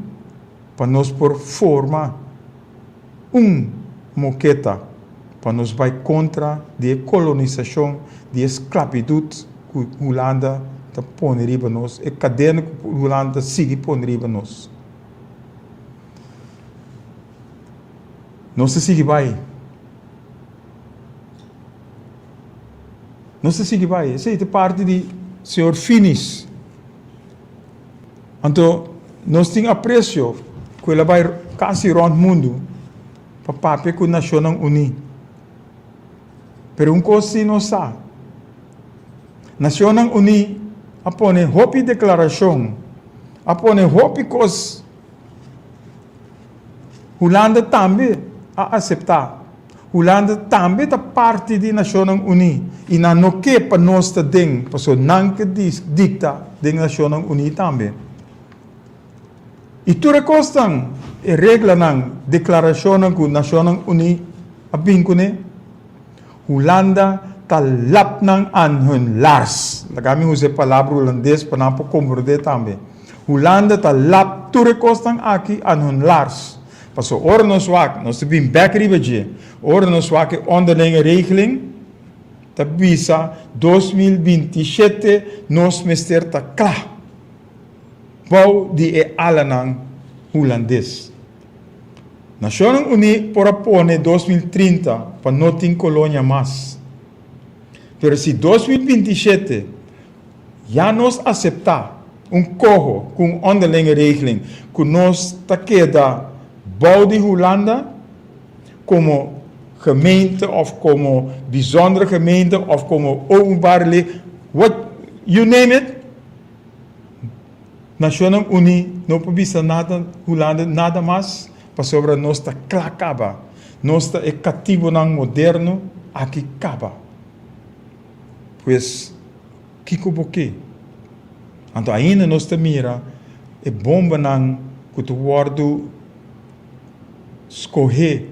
pa nos por forma un moketa pa nos bai kontra di e kolonisashon, di e sklabitut ku Hulanda ta pone riba nos, e kadena ku Hulanda ta sigui pone riba nos. Nos ta sigui bai. Nos ta sigui bai. Esei ta parti di señor Finis. Anto nos tin apresio ku el a bai kasi rònt mundu pa papia ku Nashonnan Uní. Pero un kos sí nos sa, Nashonnan Uní a pone hopi deklarashon, a pone hopi kos. Hulanda tambe a aseptá. Hulanda tambe ta parti di Nashonnan Uní i nan no ke pa nos ta den, pasobra nan ke dikta den Nashonnan Uní tambe. I tur e kosnan, e reglanan, deklarashonnan ku Nashonnan Uní a bin kuné, Hulanda ta lap nan aan hun lars. Laga mi usa e palabra hulandes pa nan por komprondé tambe. Hulanda ta lap tur e kosnan aki aan hun lars. Pasobra ora nos wak, nos ta bin bek riba dje, ora nos wak e onderlinge regeling, ta bisa 2027 nos mester ta kla bou di e alanan hulandes. Nashonnan Uní por a pone 2030 pa no tin kolonia mas. Pero si 2027 ya nos aseptá un koho ku un onderlinge regeling ku nos ta keda bou di Hulanda komo gemeente òf komo bijzondere gemeente òf komo openbare le what you name it, Nashonnan Uní no por bisa nada Hulanda nada mas pasobra nos ta kla kaba. Nos ta e katibonan moderno aki kaba. Pues, kiko bo ke? Anto ainda nos ta mira e bombanan ku ta wòrdu skohé,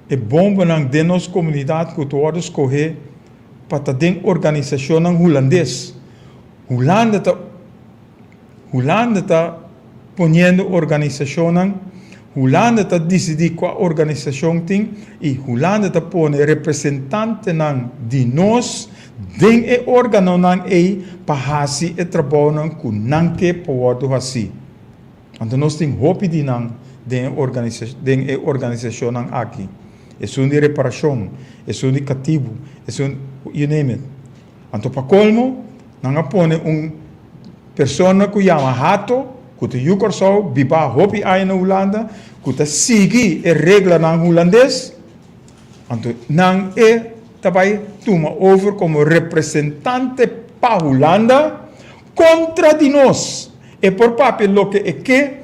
e bombanan den nos komunidat ku ta wòrdu skohé pa ta den organisashonnan hulandes. Hulanda ta Hulanda ta poniendo organisashonnan, Hulanda ta disidí kua organisashon tin i Hulanda ta pone representantenan di nos den e organonan ei pa hasi e trabounan ku nan ke pa wòrdu hasí. Anto nos tin hopi di nan den e organisa den e organisashonnan aki. Esun di reparashon, esun di katibu, esun you name it. Anto pa kolmo, nan a pone un persona ku yama Hato, ku ta yu Kòrsou, bibá hopi aña na Hulanda, ku ta sigui e reglanan hulandes, anto nan e ta bai tuma over komo representante pa Hulanda kontra di nos. E por papia loke e ke,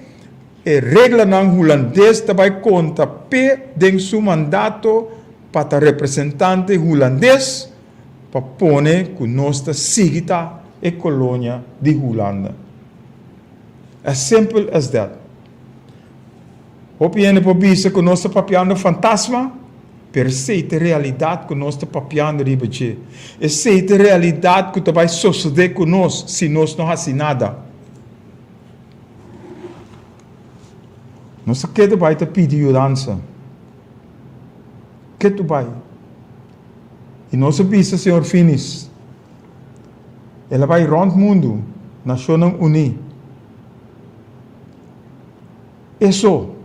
e reglanan hulandes ta bai konta p'e den su mandato pa ta representante hulandes pa pone ku nos ta sigui ta e kolonia di Hulanda. As simple as that. Hopi hende por bisa ku nos ta papiando fantasma, pero esei ta e realidat ku nos ta papiando riba dje. Esei ta e realidat ku ta bai sosodé ku nos si nos no hasi nada. Nos ta keda bai ta pidi yudansa. Ketu bai. I nos a bisa señor Finis, el a bai rònt mundu, Nashonnan Uní. E so,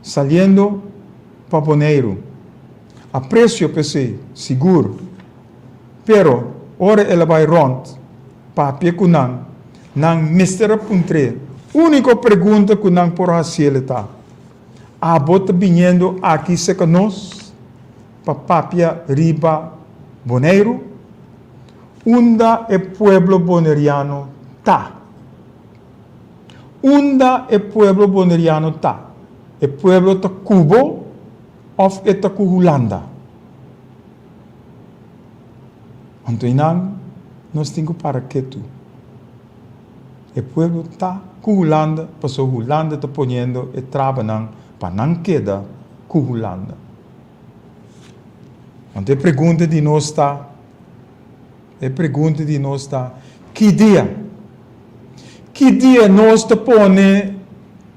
saliendo pa Boneiru. Apresio p'esei, sigur. Pero, ora el a bai rònt, papia ku nan, nan mester a puntr'é. Úniko pregunta ku nan por hasiel e ta, Abo ta biniendo aki serka nos pa papia riba Boneiru? Unda e pueblo boneriano ta? Unda e pueblo boneriano ta? E pueblo ta ku bo òf e ta ku Hulanda? Anto einan nos tin ku para ketu. E pueblo ta ku Hulanda pasobra Hulanda ta poniendo e trabanan pa nan keda ku Hulanda. Anto e pregunta di nos ta, e pregunta di nos ta, ki dia? Ki dia nos ta pone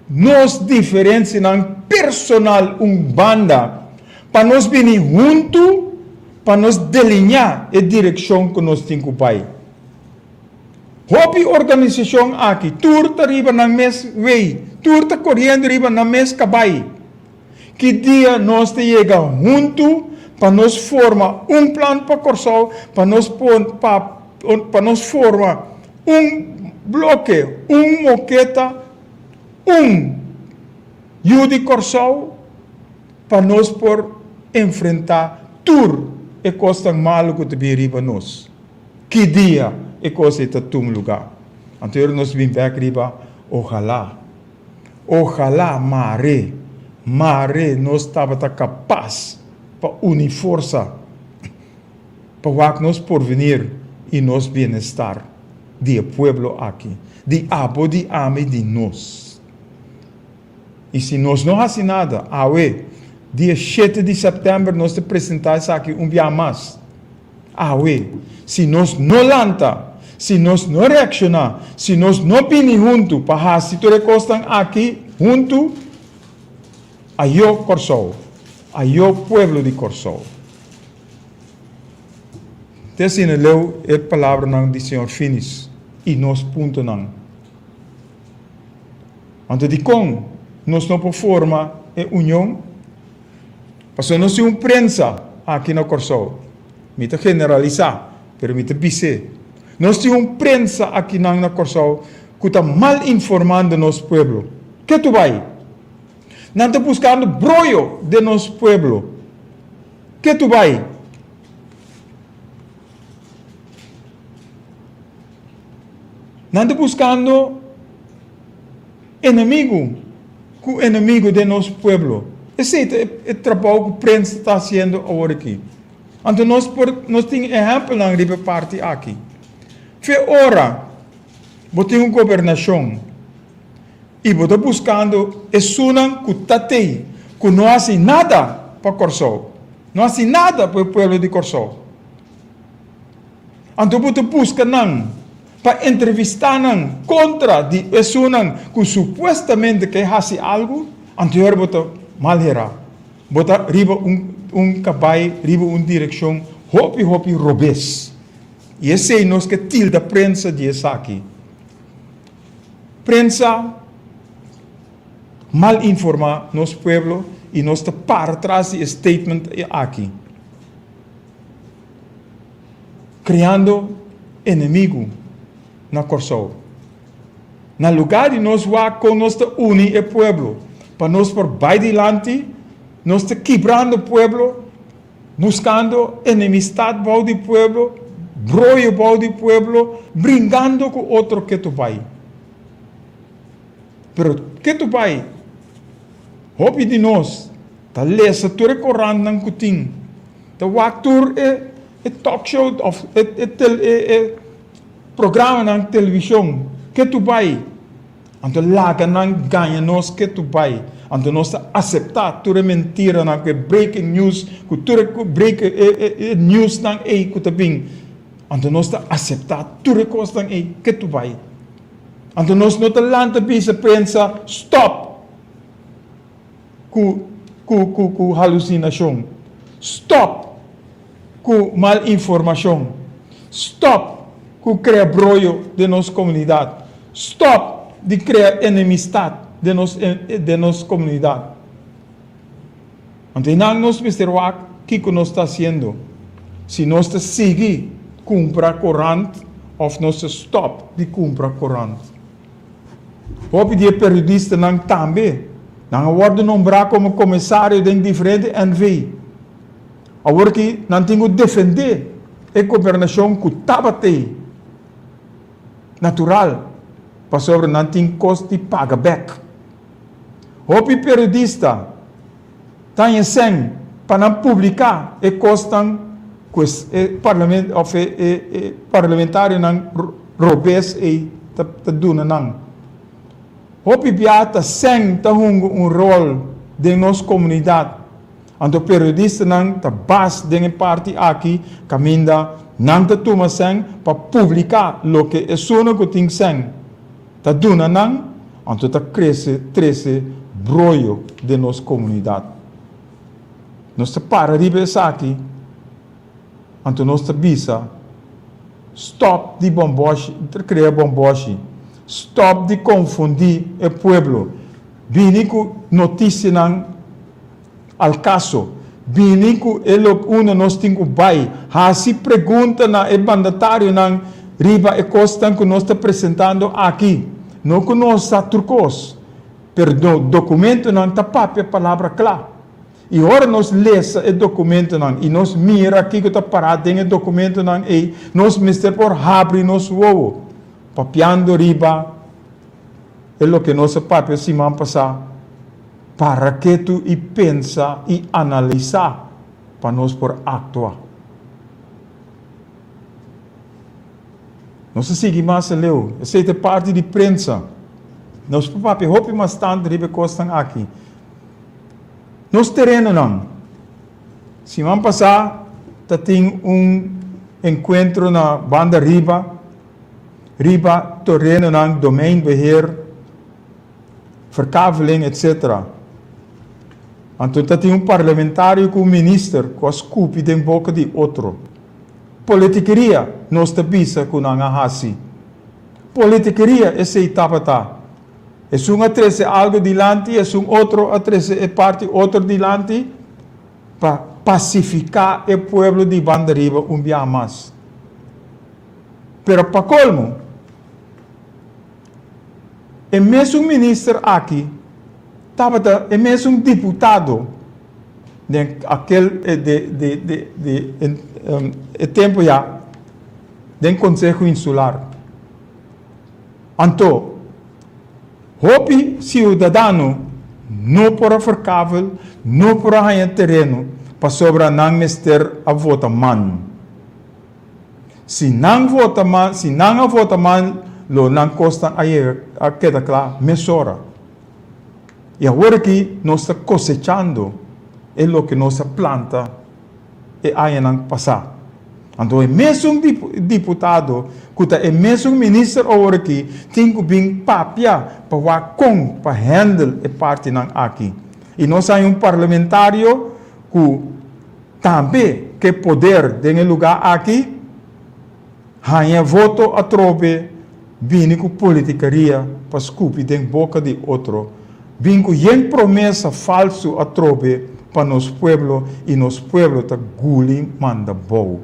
nos diferensianan personal un banda pa nos bini huntu pa nos delineá e direkshon ku nos tin ku bai? Hopi organisashon aki tur ta riba nan mes wei, tur ta koriendo riba nan mes kabai. Ki dia nos ta yega huntu pa nos forma un plan pa Kòrsou, pa nos pon pa pa nos forma un bloke, un moketa, un yu di Kòrsou pa nos por enfrentá tur e kosnan malu ku ta bin riba nos. Ki dia e kos ei ta tuma lugá? Anto nos bin bèk riba ohalá. Ojalá mare. Mare nos tabata kapas pa uni forsa pa wak nos porvenir i nos bienestar di e pueblo aki, di abo, di ami, di nos. I si nos no hasi nada, awe, dia shete di sèptèmber nos ta presentá esaki un bia mas. Awe, si nos no lanta, si nos no reakshoná, si nos no bini huntu pa hasi tur e kosnan aki huntu, ayó Kòrsou, ayó pueblo di Kòrsou. Te asina leu e palabranan di señor Finis i nos puntonan. Anto dikon nos no por forma e union? Pasobra nos tin un prensa aki na Kòrsou. Mi ta generalisá, pero mi ta bis'é. Nos tin un prensa akinan na Kòrsou ku ta mal informando nos pueblo. Ke tu bai? Nan ta buskando broyo den nos pueblo. Ke tu bai? Nan ta buskando enemigu ku enemigu den nos pueblo. Esei ta e trabou ku prensa ta hasiendo awor aki. Anto nos por nos tin ehèmpelnan riba e parti aki. Fe ora bo tin un gobernashon i bo ta buskando esunnan ku ta tei ku no hasi nada pa Kòrsou, no hasi nada pa e pueblo di Kòrsou. Anto bo ta buska nan pa entrevistá nan kontra di esunnan ku supuestamente ke hasi algu, anto ora bo ta mal herá. Bo ta riba un un kabai riba un direkshon hopi hopi robes. I esei nos ke tilda prensa di esaki. Prensa mal informá nos pueblo i nos ta para tras di e statement aki. Kreando enemigu na Kòrsou. Na lugá di nos wak kon nos ta uni e pueblo pa nos por bai dilanti, nos ta kibrando pueblo, buskando enemistat bou di pueblo, broyo bou di pueblo, bringando ku otro ketu bai. Pero ketu bai, hopi di nos ta lesa tur e korantnan ku tin. Ta wak tur e e talk show of e e tel e e programanan televishon ketu bai. Anto laga nan gaña nos ketu bai. Anto nos ta aseptá tur e mentiranan ku e breaking news ku tur e break e e e newsnan ei ku ta bin. Anto nos ta aseptá tur e kosnan ei ketu bai. Anto nos no ta lanta bisa prensa stop. Ku ku ku ku halusinashon. Stop ku mal informashon. Stop ku krea broyo den nos komunidat. Stop di krea enemistat den nos den nos komunidat. Anto einan nos mester wak kiko nos ta hasiendo. Si nos ta sigui kumpra korant òf nos ta stop di kumpra korant. Hopi di e periodistanan tambe, nan a wòrdu nombrá komo komisario den diferente NV. Awor ki nan tin ku defendé e gobernashon ku tabat'ei natural, pasobra nan tin kos di paga bèk. Hopi periodista ta haña sèn pa nan publiká e kosnan ku e parlament òf e parlamentarionan robes ei ta duna nan. Hopi bia ta sèn ta hunga un ròl den nos komunidat. Anto periodistanan ta bas den e parti aki kaminda nan ta tuma sèn pa publiká loke esunnan ku tin sèn ta duna nan, anto ta krese trese broyo den nos komunidat. Nos ta para riba esaki, anto nos ta bisa, Stòp di bòmbòshi, krea bòmbòshi. Stòp di konfundí e pueblo. Bini ku notisianan al kaso. Bini ku e loke unda nos tin ku bai. Hasi pregunta na e mandatarionan riba e kosnan ku nos ta presentando aki. No ku nos sa tur kos, pero dokumentonan ta papia palabra kla. I ora nos lesa e dokumentonan i nos mira kiko ta pará den e dokumentonan ei, nos mester por habri nos wowo, papiando riba e loke nos a papia siman pasá. Para ketu i pensa i analisá pa nos por aktua. Nos ta sigui mas aleu. Esei ta e parti di prensa. Nos por papia hopi mas tantu riba e kosnan aki. Nos terenonan. Siman pasá ta tin un enkuentro na Banda Riba riba terenonan domeinbeheer, verkaveling etc. Anto ta tin un parlamentario ku un minister ku a skupi den boka di otro. Politikeria nos ta bisa ku nan a hasi. Politikeria esei tabata. Esun a trese algu dilanti, esun otro a trese e parti otro dilanti pa pasifiká e pueblo di Bandariba un biaha mas. Pero pa kolmo, e mesun minister aki tabata e mesun diputado den akel de de de de e tempo ya den Konseho Insular. Anto, hopi siudadano no por a verkavel, no por a haña tereno pasobra nan mester a vota man. Si nan vota man, si nan a vota man, lo nan kosnan a yega, a keda kla mesora. I awor aki nos ta kosechando e loke nos a planta e añanan pasá. Anto e mesun diputado ku ta e mesun minister awor aki tin ku bin papia pa wak kon pa handle e partinan aki. I nos haña un parlamentario ku Tambe ke poder den e lugá aki haña voto atrobe bini ku politikeria pa skupi den boka di otro, bin ku yen promesa falsu atrobe pa nos pueblo i nos pueblo ta guli manda bou.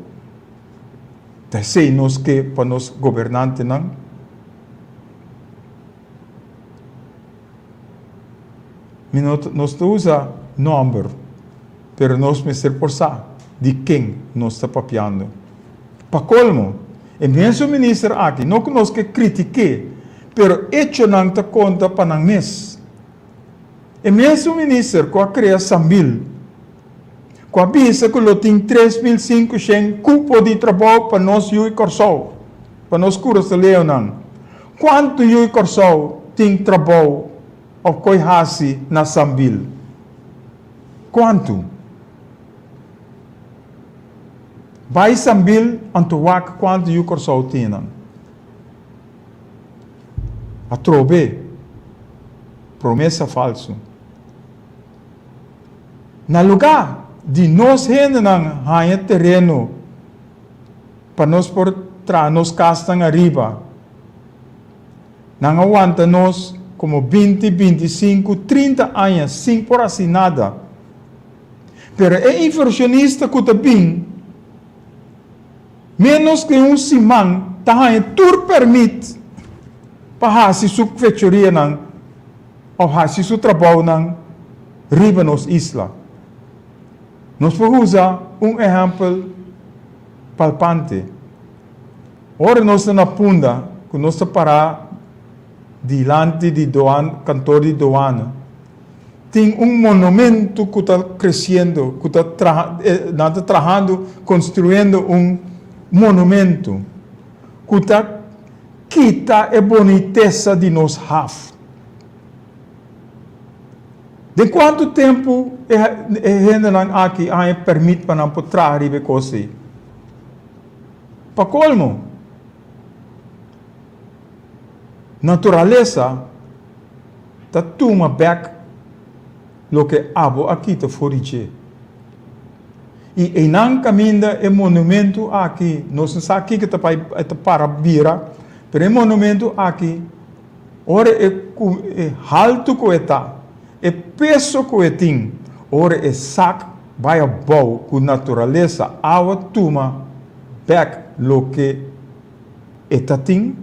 Ta esei nos ke pa nos gobernantenan? Mi no nos ta usa nòmber, pero nos mester por sa di ken nos ta papiando. Pa kolmo, e mesun minister aki, no ku nos ke kritik'é, pero echonan ta konta pa nan mes. E mesun minister ku a krea Sambil, ku a bisa ku lo tin 3500 kupo di trabou pa nos yu i Kòrsou, pa nos Kurasaleonan. Kuantu yu i Kòrsou tin trabou òf koi hasi na Sambil? Kuantu? Bai Sambil anto wak kuantu yu Kòrsou tin nan. Atrobe, promesa falsu. Na lugá di nos hendenan haña tereno pa nos por traha nos kasnan ariba, nan a wanta nos komo binti, bintisinku, trinta aña sin por hasi nada. Pero e invershonista ku ta bin ménos ku un siman ta haña tur pèrmit pa hasi su fechorianan òf hasi su trabounan riba nos isla. Nos por usa un ehèmpel palpante. Ora nos ta na Punda ku nos ta pará dilanti di doan, kantor di doana, tin un monumentu ku ta kresiendo, ku ta traha, nan ta trahando, konstruyendo un monumentu ku ta kita e bonitesa di nos haf. Den kuantu tempu e hendenan aki a haña pèrmit pa nan por traha riba e kos ei? Pa kolmo, naturalesa ta tuma bèk loke abo a kita for di dje. I einan kaminda e monumentu aki, nos no sa kiko ta bai ta para bira, pero e monumentu aki, ora e ku e haltu ku e ta, e peso ku e tin, ora e sak bai abou ku naturalesa awa tuma bèk loke e ta tin,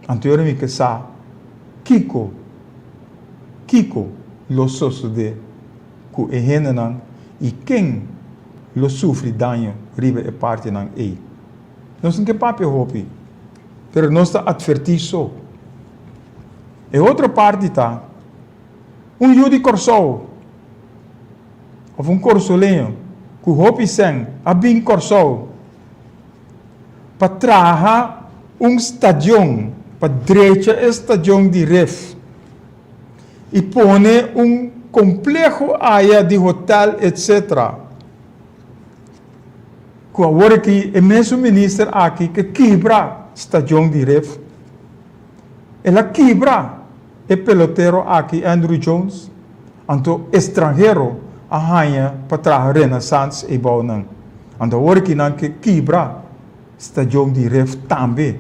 anto ora mi ke sa kiko, kiko lo sosodé ku e hendenan i ken lo sufri daño riba e partinan ei. Nos no ke papia hopi, pero nos ta atvertí so. E otro parti ta. Un yu di Kòrsou òf un kòrsoleño ku hopi sèn a bin Kòrsou pa traha un stadion, pa drecha e stadion di Rif i pone un kompleho aya di hotel etc. Ku awor aki e mesun minister aki ke kibra stadion di Rif. El a kibra e pelotero aki Andruw Jones, anto estranhero a haña pa traha Renaissance eibou nan. Anto awor aki nan ke kibra stadion di Rif tambe.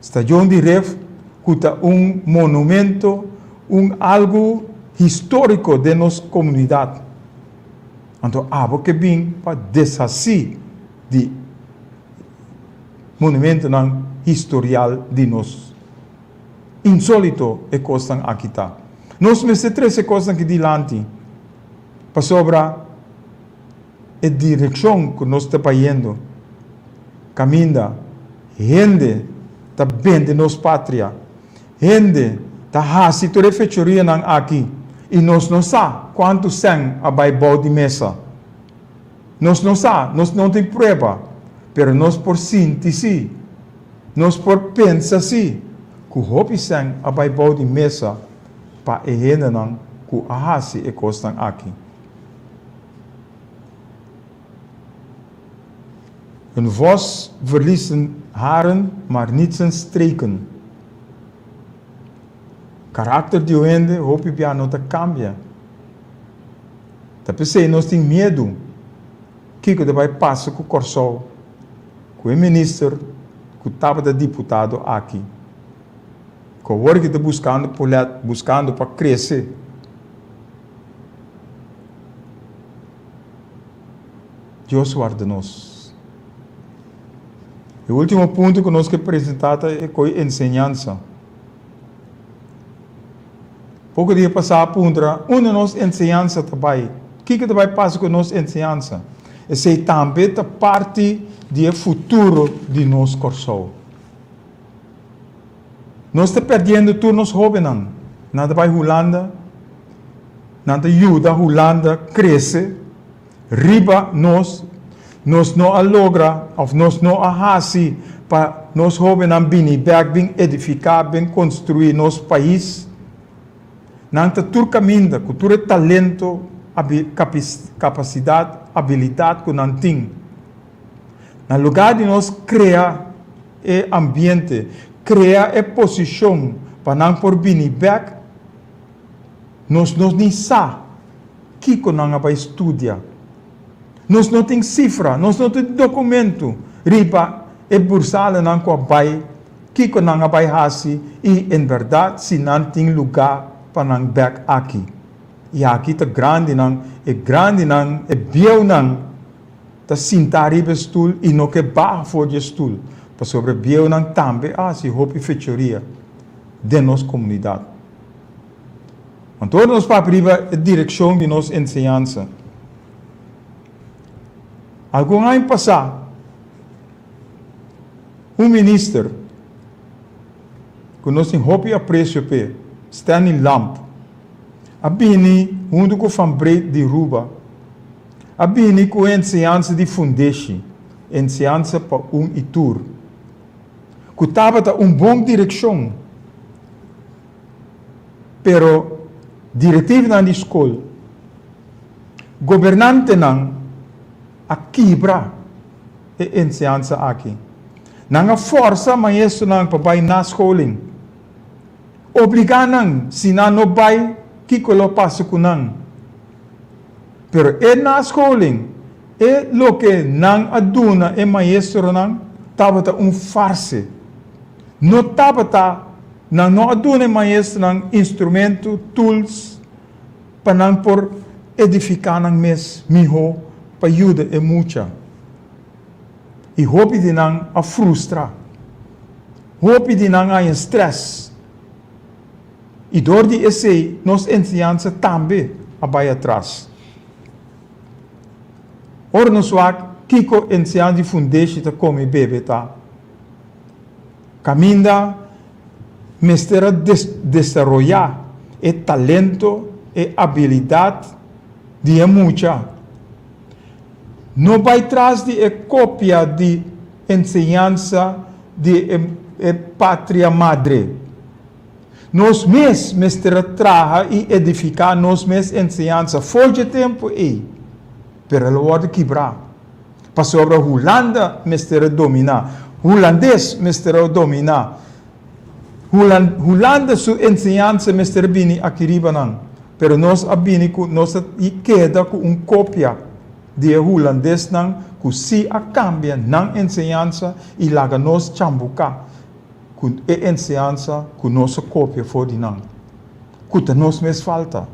Stadion di Rif ku ta un monumento, un algu historiko den nos komunidat. Anto abo ke bin pa deshasí di monumentonan historial di nos. Insólito e kosnan aki ta. Nos mester trese e kosnan aki dilanti pasobra e direkshon ku nos ta bayendo kaminda hende ta bende nos patria, hende ta hasi tur e fechorianan aki i nos no sa kuantu sèn a bai bou di mesa. Nos no sa, nos no tin prueba, pero nos por sinti sí, nos por pensa sí, ku hopi sèn a bai bou di mesa pa e hendenan ku a hasi e kosnan aki. Een vos verliest zijn haren, maar niet zijn streken. Karakter di un hende hopi bia no ta kambia. Ta p'esei nos tin miedu kiko ta bai pasa ku Kòrsou ku e minister ku tabata diputado aki, ku awor ki ta buskando polet, buskando pa krese. Dios warda nos. E último punto ku nos ke presentá ta e koi enseñansa. Poko dia pasá a puntra, Unda nos enseñansa ta bai? Kiko ta bai pasa ku nos enseñansa? Esei tambe ta parti di e futuro di nos Kòrsou. Nos ta pèrdiendo tur nos hóbennan. Nan ta bai Hulanda, nan ta yuda Hulanda krese riba nos. Nos no a logra òf nos no a hasi pa nos hóbennan bini bèk bin edifiká, bin konstruí nos pais. Nan ta tur kaminda ku tur e talento, kapasidat, abilidat ku nan tin. Na lugá di nos krea e ambiente, krea e posishon pa nan por bini bèk, nos no ni sa kiko nan a bai studia. Nos no tin sifra, nos no tin dokumento riba e bursalenan ku a bai, kiko nan a bai hasi i en bèrdat si nan tin lugá pa nan bèk aki. I aki ta grandinan, e grandinan, e bieunan ta sintá riba e stul i no ke baha for di e stul, pasobra e bieunan tambe a hasi hopi fechoria den nos komunidat. Anto ora nos papia riba e direkshon di nos enseñansa. Algun aña pasá, un minister ku nos tin hopi apresio p'e, Stanley Lamp, a bini huntu ku Van Breed di Ruba, a bini ku e enseñansa di fundeshi, enseñansa pa un i tur, ku tabata un bon direkshon. Pero directivnan di skol, gobernantenan a kibra e enseñansa aki. Nan a forsa maestronan pa bai nascholing. Obligá nan, si nan no bai, kiko lo pasa ku nan? Pero e nascholing, e loke nan a duna e maestronan tabata un farse. No tabata, nan no a duna e maestronan instrumento, tools, pa nan por edifiká nan mes mihó pa yuda e mucha. I hopi di nan a frustra. Hopi di nan a haña strès. I dor di esei nos enseñansa tambe a bai atras. Ora nos wak kiko enseñansa di fundeshi ta kome i bebe ta. Kaminda mester a desaroyá e talento. e abilidat di e mucha. No bai tras di e kopia di enseñansa di e patria madre. Nos mes mester a traha i edifiká nos mes enseñansa for dje tempu ei, pero el a wòrdu kibrá. Pasobra Hulanda mester a dominá, hulandes mester a dominá, Hulanda su enseñansa mester a bini aki riba nan, pero nos a bini ku nos a keda ku un kopia di e hulandesnan ku si a kambia nan enseñansa i laga nos chambuká ku e enseñansa ku nos a kopia for di nan, ku ta nos mes falta.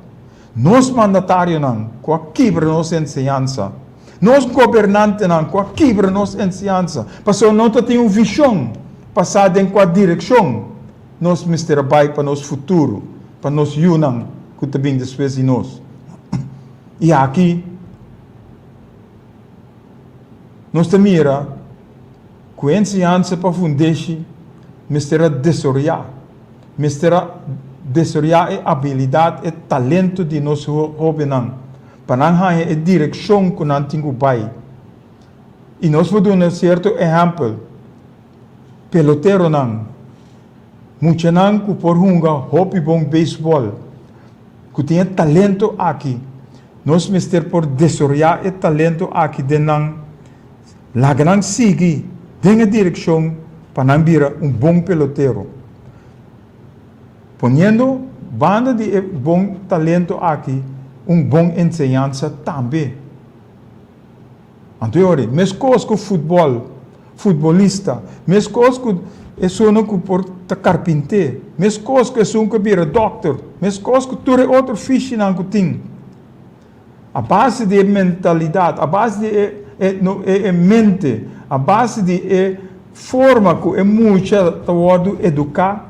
Nos mandatarionan ku a kibra nos enseñansa, nos gobernantenan ku a kibra nos enseñansa, pasobra no ta tin un vishon pa sa den kua direkshon nos mester a bai pa nos futuro, pa nos yunan ku ta bin despues di nos. I aki nos ta mira ku e enseñansa pa fundeshi mester a desaroyá. Mester a desaroyá e abilidat, e talento di nos hóbennan pa nan haña e direkshon ku nan tin ku bai. I nos por duna sierto ehèmpel, peloteronan, muchanan ku por hunga hopi bon beisbòl, ku tin e talento aki, nos mester por desaroyá e talento aki den nan, laga nan sigui den e direkshon pa nan bira un bon pelotero. Poniendo banda di e bon talento aki un bon enseñansa tambe. Anto e ora, meskos ku futbòl, futbolista, meskos ku esunnan ku por ta karpinté, meskos ku esun ku a bira dòkter, meskos ku tur e otro fishinan ku tin. A base di e mentalidat, a base di e e mente, a base di e forma ku e mucha ta wòrdu eduká,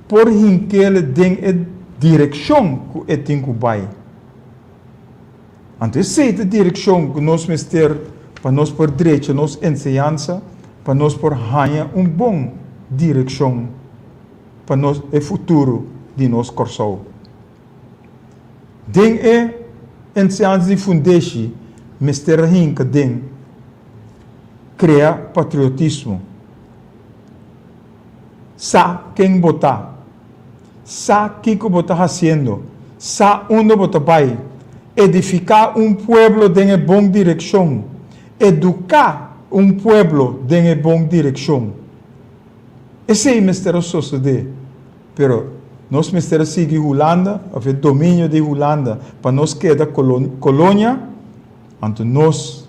por hink'el den e direkshon ku e tin ku bai. Anto esei ta direkshon ku nos mester pa nos por drecha nos enseñansa, pa nos por haña un bon direkshon pa nos e futuro di nos Kòrsou. Den e enseñansa di fundeshi mester a hinka den krea patriotismo, sa ken bo ta, sa kiko bo ta hasiendo, sa unda bo ta bai, edifiká un pueblo den e bon direkshon, eduká un pueblo den e bon direkshon. Esei mester a sosodé. Pero nos mester a sigui Hulanda, of e dominio di Hulanda, pa nos keda kolonia, anto nos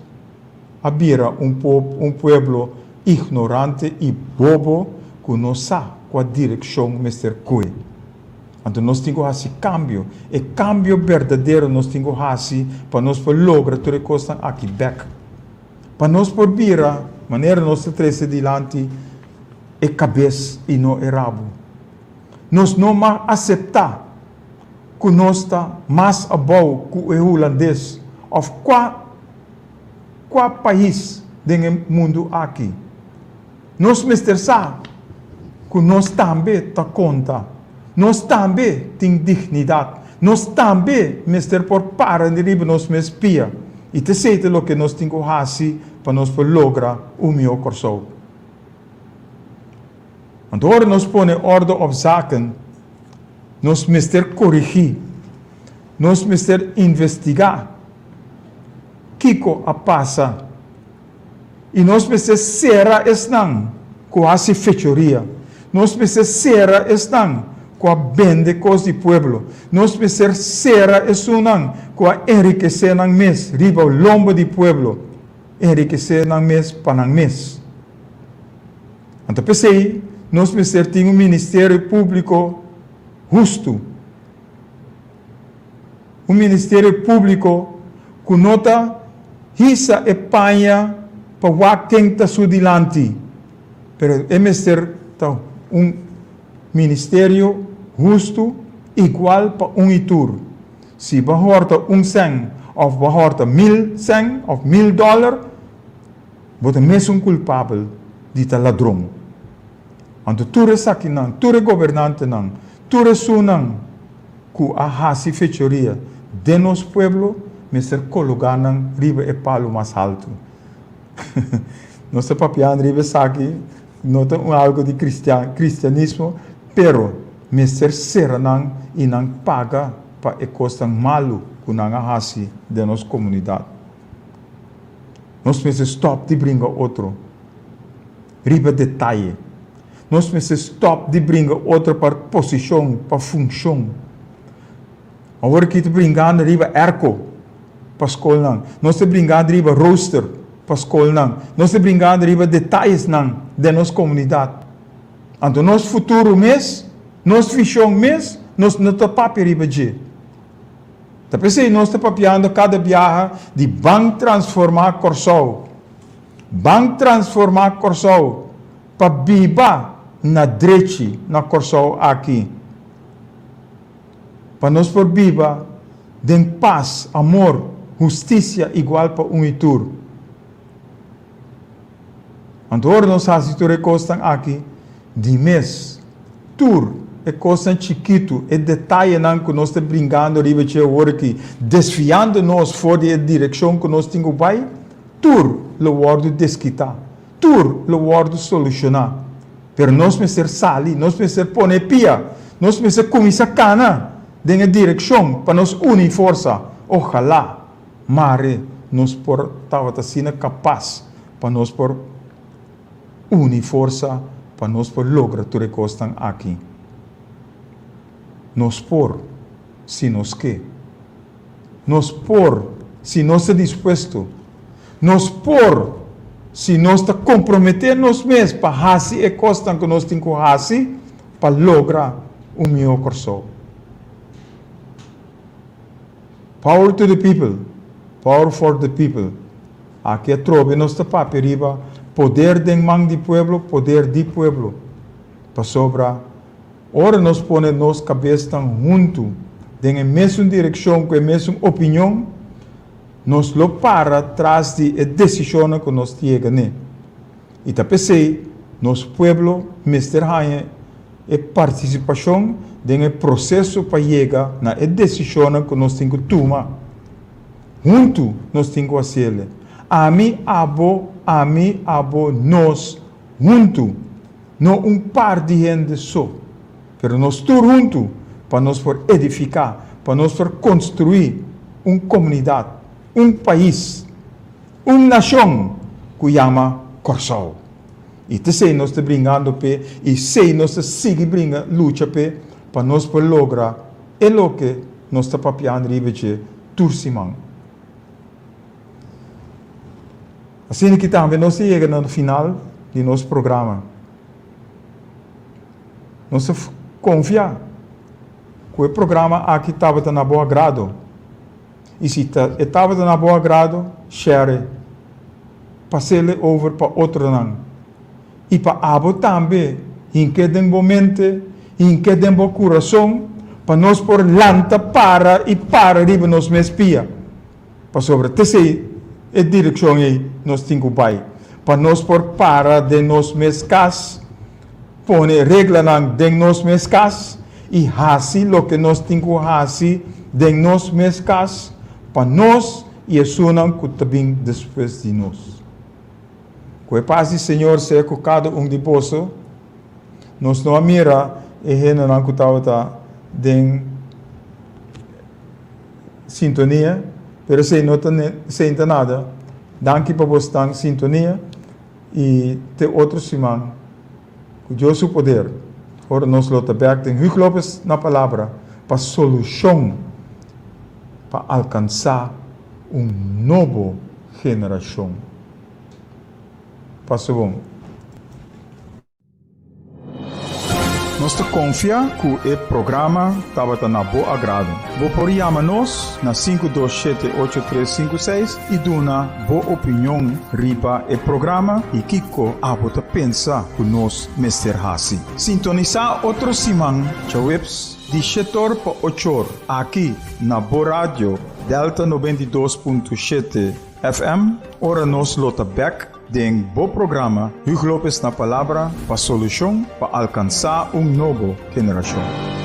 a bira un un pueblo ignorante i bobo ku no sa kua direkshon mester kue. Anto nos tin ku hasi kambio, e kambio berdadero nos tin ku hasi pa nos por logra tur e kosnan aki bek. Pa nos por bira manera nos ta trese dilanti e kabes i no e rabu. Nos no mag aseptá ku nos ta mas abou ku e hulandes òf kua kua pais den e mundu aki. Nos mester sa ku nos tambe ta konta. Nos tambe tin dignidat. Nos tambe mester por para riba nos mes pia. I ta esei ta loke nos tin ku hasi pa nos por logra un mihó Kòrsou. Anto ora nos pone orde op zaken, nos mester korigí, nos mester investigá kiko a pasa i nos mester sera esnan ku hasi fechoria, nos mester sera esnan ku a bende kos di pueblo, nos mester sera esunnan ku a enrikesé nan mes riba lomba di pueblo, enrikesé nan mes pa nan mes. Anto p'esei nos mester tin un ministerio públiko hustu, un ministerio públiko ku no ta hisa e paña pa wak ken ta su dilanti, pero e mester ta un ministerio hustu, igual pa un i tur. Si bo a hòrta un sèn òf bo a hòrta mil sèn òf mil dòler, Bo ta mesun kulpabel di ta ladron. Anto tur esakinan, tur e gobernantenan, tur esunnan. ku a hasi fechoria den nos pueblo mester kologá nan riba e palu mas haltu. Nos ta papiando riba esaki, no ta un algu di kristian, kristianismo, pero mester sera nan i nan paga pa e kosnan malu ku nan a hasi den nos komunidat. Nos mester stòp di bringa otro riba detaye. Nos mester stòp di bringa otro pa posishon, pa funshon. Awor aki ta bringando riba airco pa skolnan. Nos ta bringando riba rooster pa skolnan. Nos ta bringando riba detayesnan den nos komunidat. Anto nos futuro mes, nos vishon mes, nos no ta papia riba dje. Ta p'esei nos ta papiando kada biaha di ban transformá Kòrsou. Ban transformá Kòrsou pa biba na drechi na Kòrsou aki. Pa nos por biba den pas, amor, hustisia igual pa un i tur. Anto ora nos hasi tur e kosnan aki, di mes, tur e kosnan chikitu, e detayenan ku nos ta bringando riba dje awor aki, desviando nos for di e direkshon ku nos tin ku bai, tur lo wòrdu deskitá, tur lo wòrdu solushoná. Pero nos mester sali, nos mester pone e pia, nos mester kuminsá kana den e direkshon pa nos uni forsa. Ohalá mare nos por tabata asina kapas pa nos por uni forsa pa nos por logra tur e kosnan aki. Nos por si nos ke. Nos por si nos ta dispuesto. Nos por si nos ta komprometé nos mes pa hasi e kosnan ku nos tin ku hasi pa logra un mihó Kòrsou. Power to the people, power for the people. Aki atrobe nos ta papia riba poder den man di pueblo, poder di pueblo. Pasobra ora nos pone nos kabesnan huntu den e mesun direkshon ku e mesun opinion, nos lo para tras di e desishonnan ku nos ta yega n'e. I ta p'esei nos pueblo mester haña e partisipashon den e proseso pa yega na e desishonnan ku nos tin ku tuma. Huntu nos tin ku hasiel. Ami, abo, ami, abo, nos, huntu. No un par di hende so, pero nos tur huntu pa nos por edifiká, pa nos por konstruí un komunidat, un pais, un nashon ku yama Kòrsou. I t'esei nos ta bringando p'e i esei nos ta sigui bringa, lucha p'e, pa nos por logra e loke nos ta papiando riba dje tur siman. Asina ki tambe nos ta yega na final di nos programa. Nos ta konfia ku e programa aki tabata na bo agrado. I si ta e tabata na bo agrado, share e. Pas'el e over pa otronan. I pa abo tambe hink'é den bo mente, hink'é den bo kurason, pa nos por lanta para i para riba nos mes pia. Pasobra t'esei e direkshon ei nos tin ku bai, pa nos por para den nos mes kas, pone reglanan den nos mes kas i hasi loke nos tin ku hasi den nos mes kas pa nos i esunnan ku ta bin despues di nos. Ku e pas di Señor sea ku kada un di boso. Nos no a mira e hendenan ku tabata den sintonia, pero esei no ta esei ta nada. Danki pa bo stan sintonia i te otro siman ku Dios su poder ora nos lo ta bek den Huug Lopez na Palabra pa solushon pa alkansa un nobo generashon. Pasa bon. Nos ta konfia ku e programa tabata na bo agrado. Bo por yama nos na 527 8356 i duna bo opinion riba e programa i kiko abo ta pensa ku nos mester hasi. Sintonisá otro siman djaweps di shetor pa ochor aki na bo radio Delta 92.7 FM ora nos lo ta bek Den bo programa Huug Lopez na Palabra pa solushon pa alkansá un nobo generashon.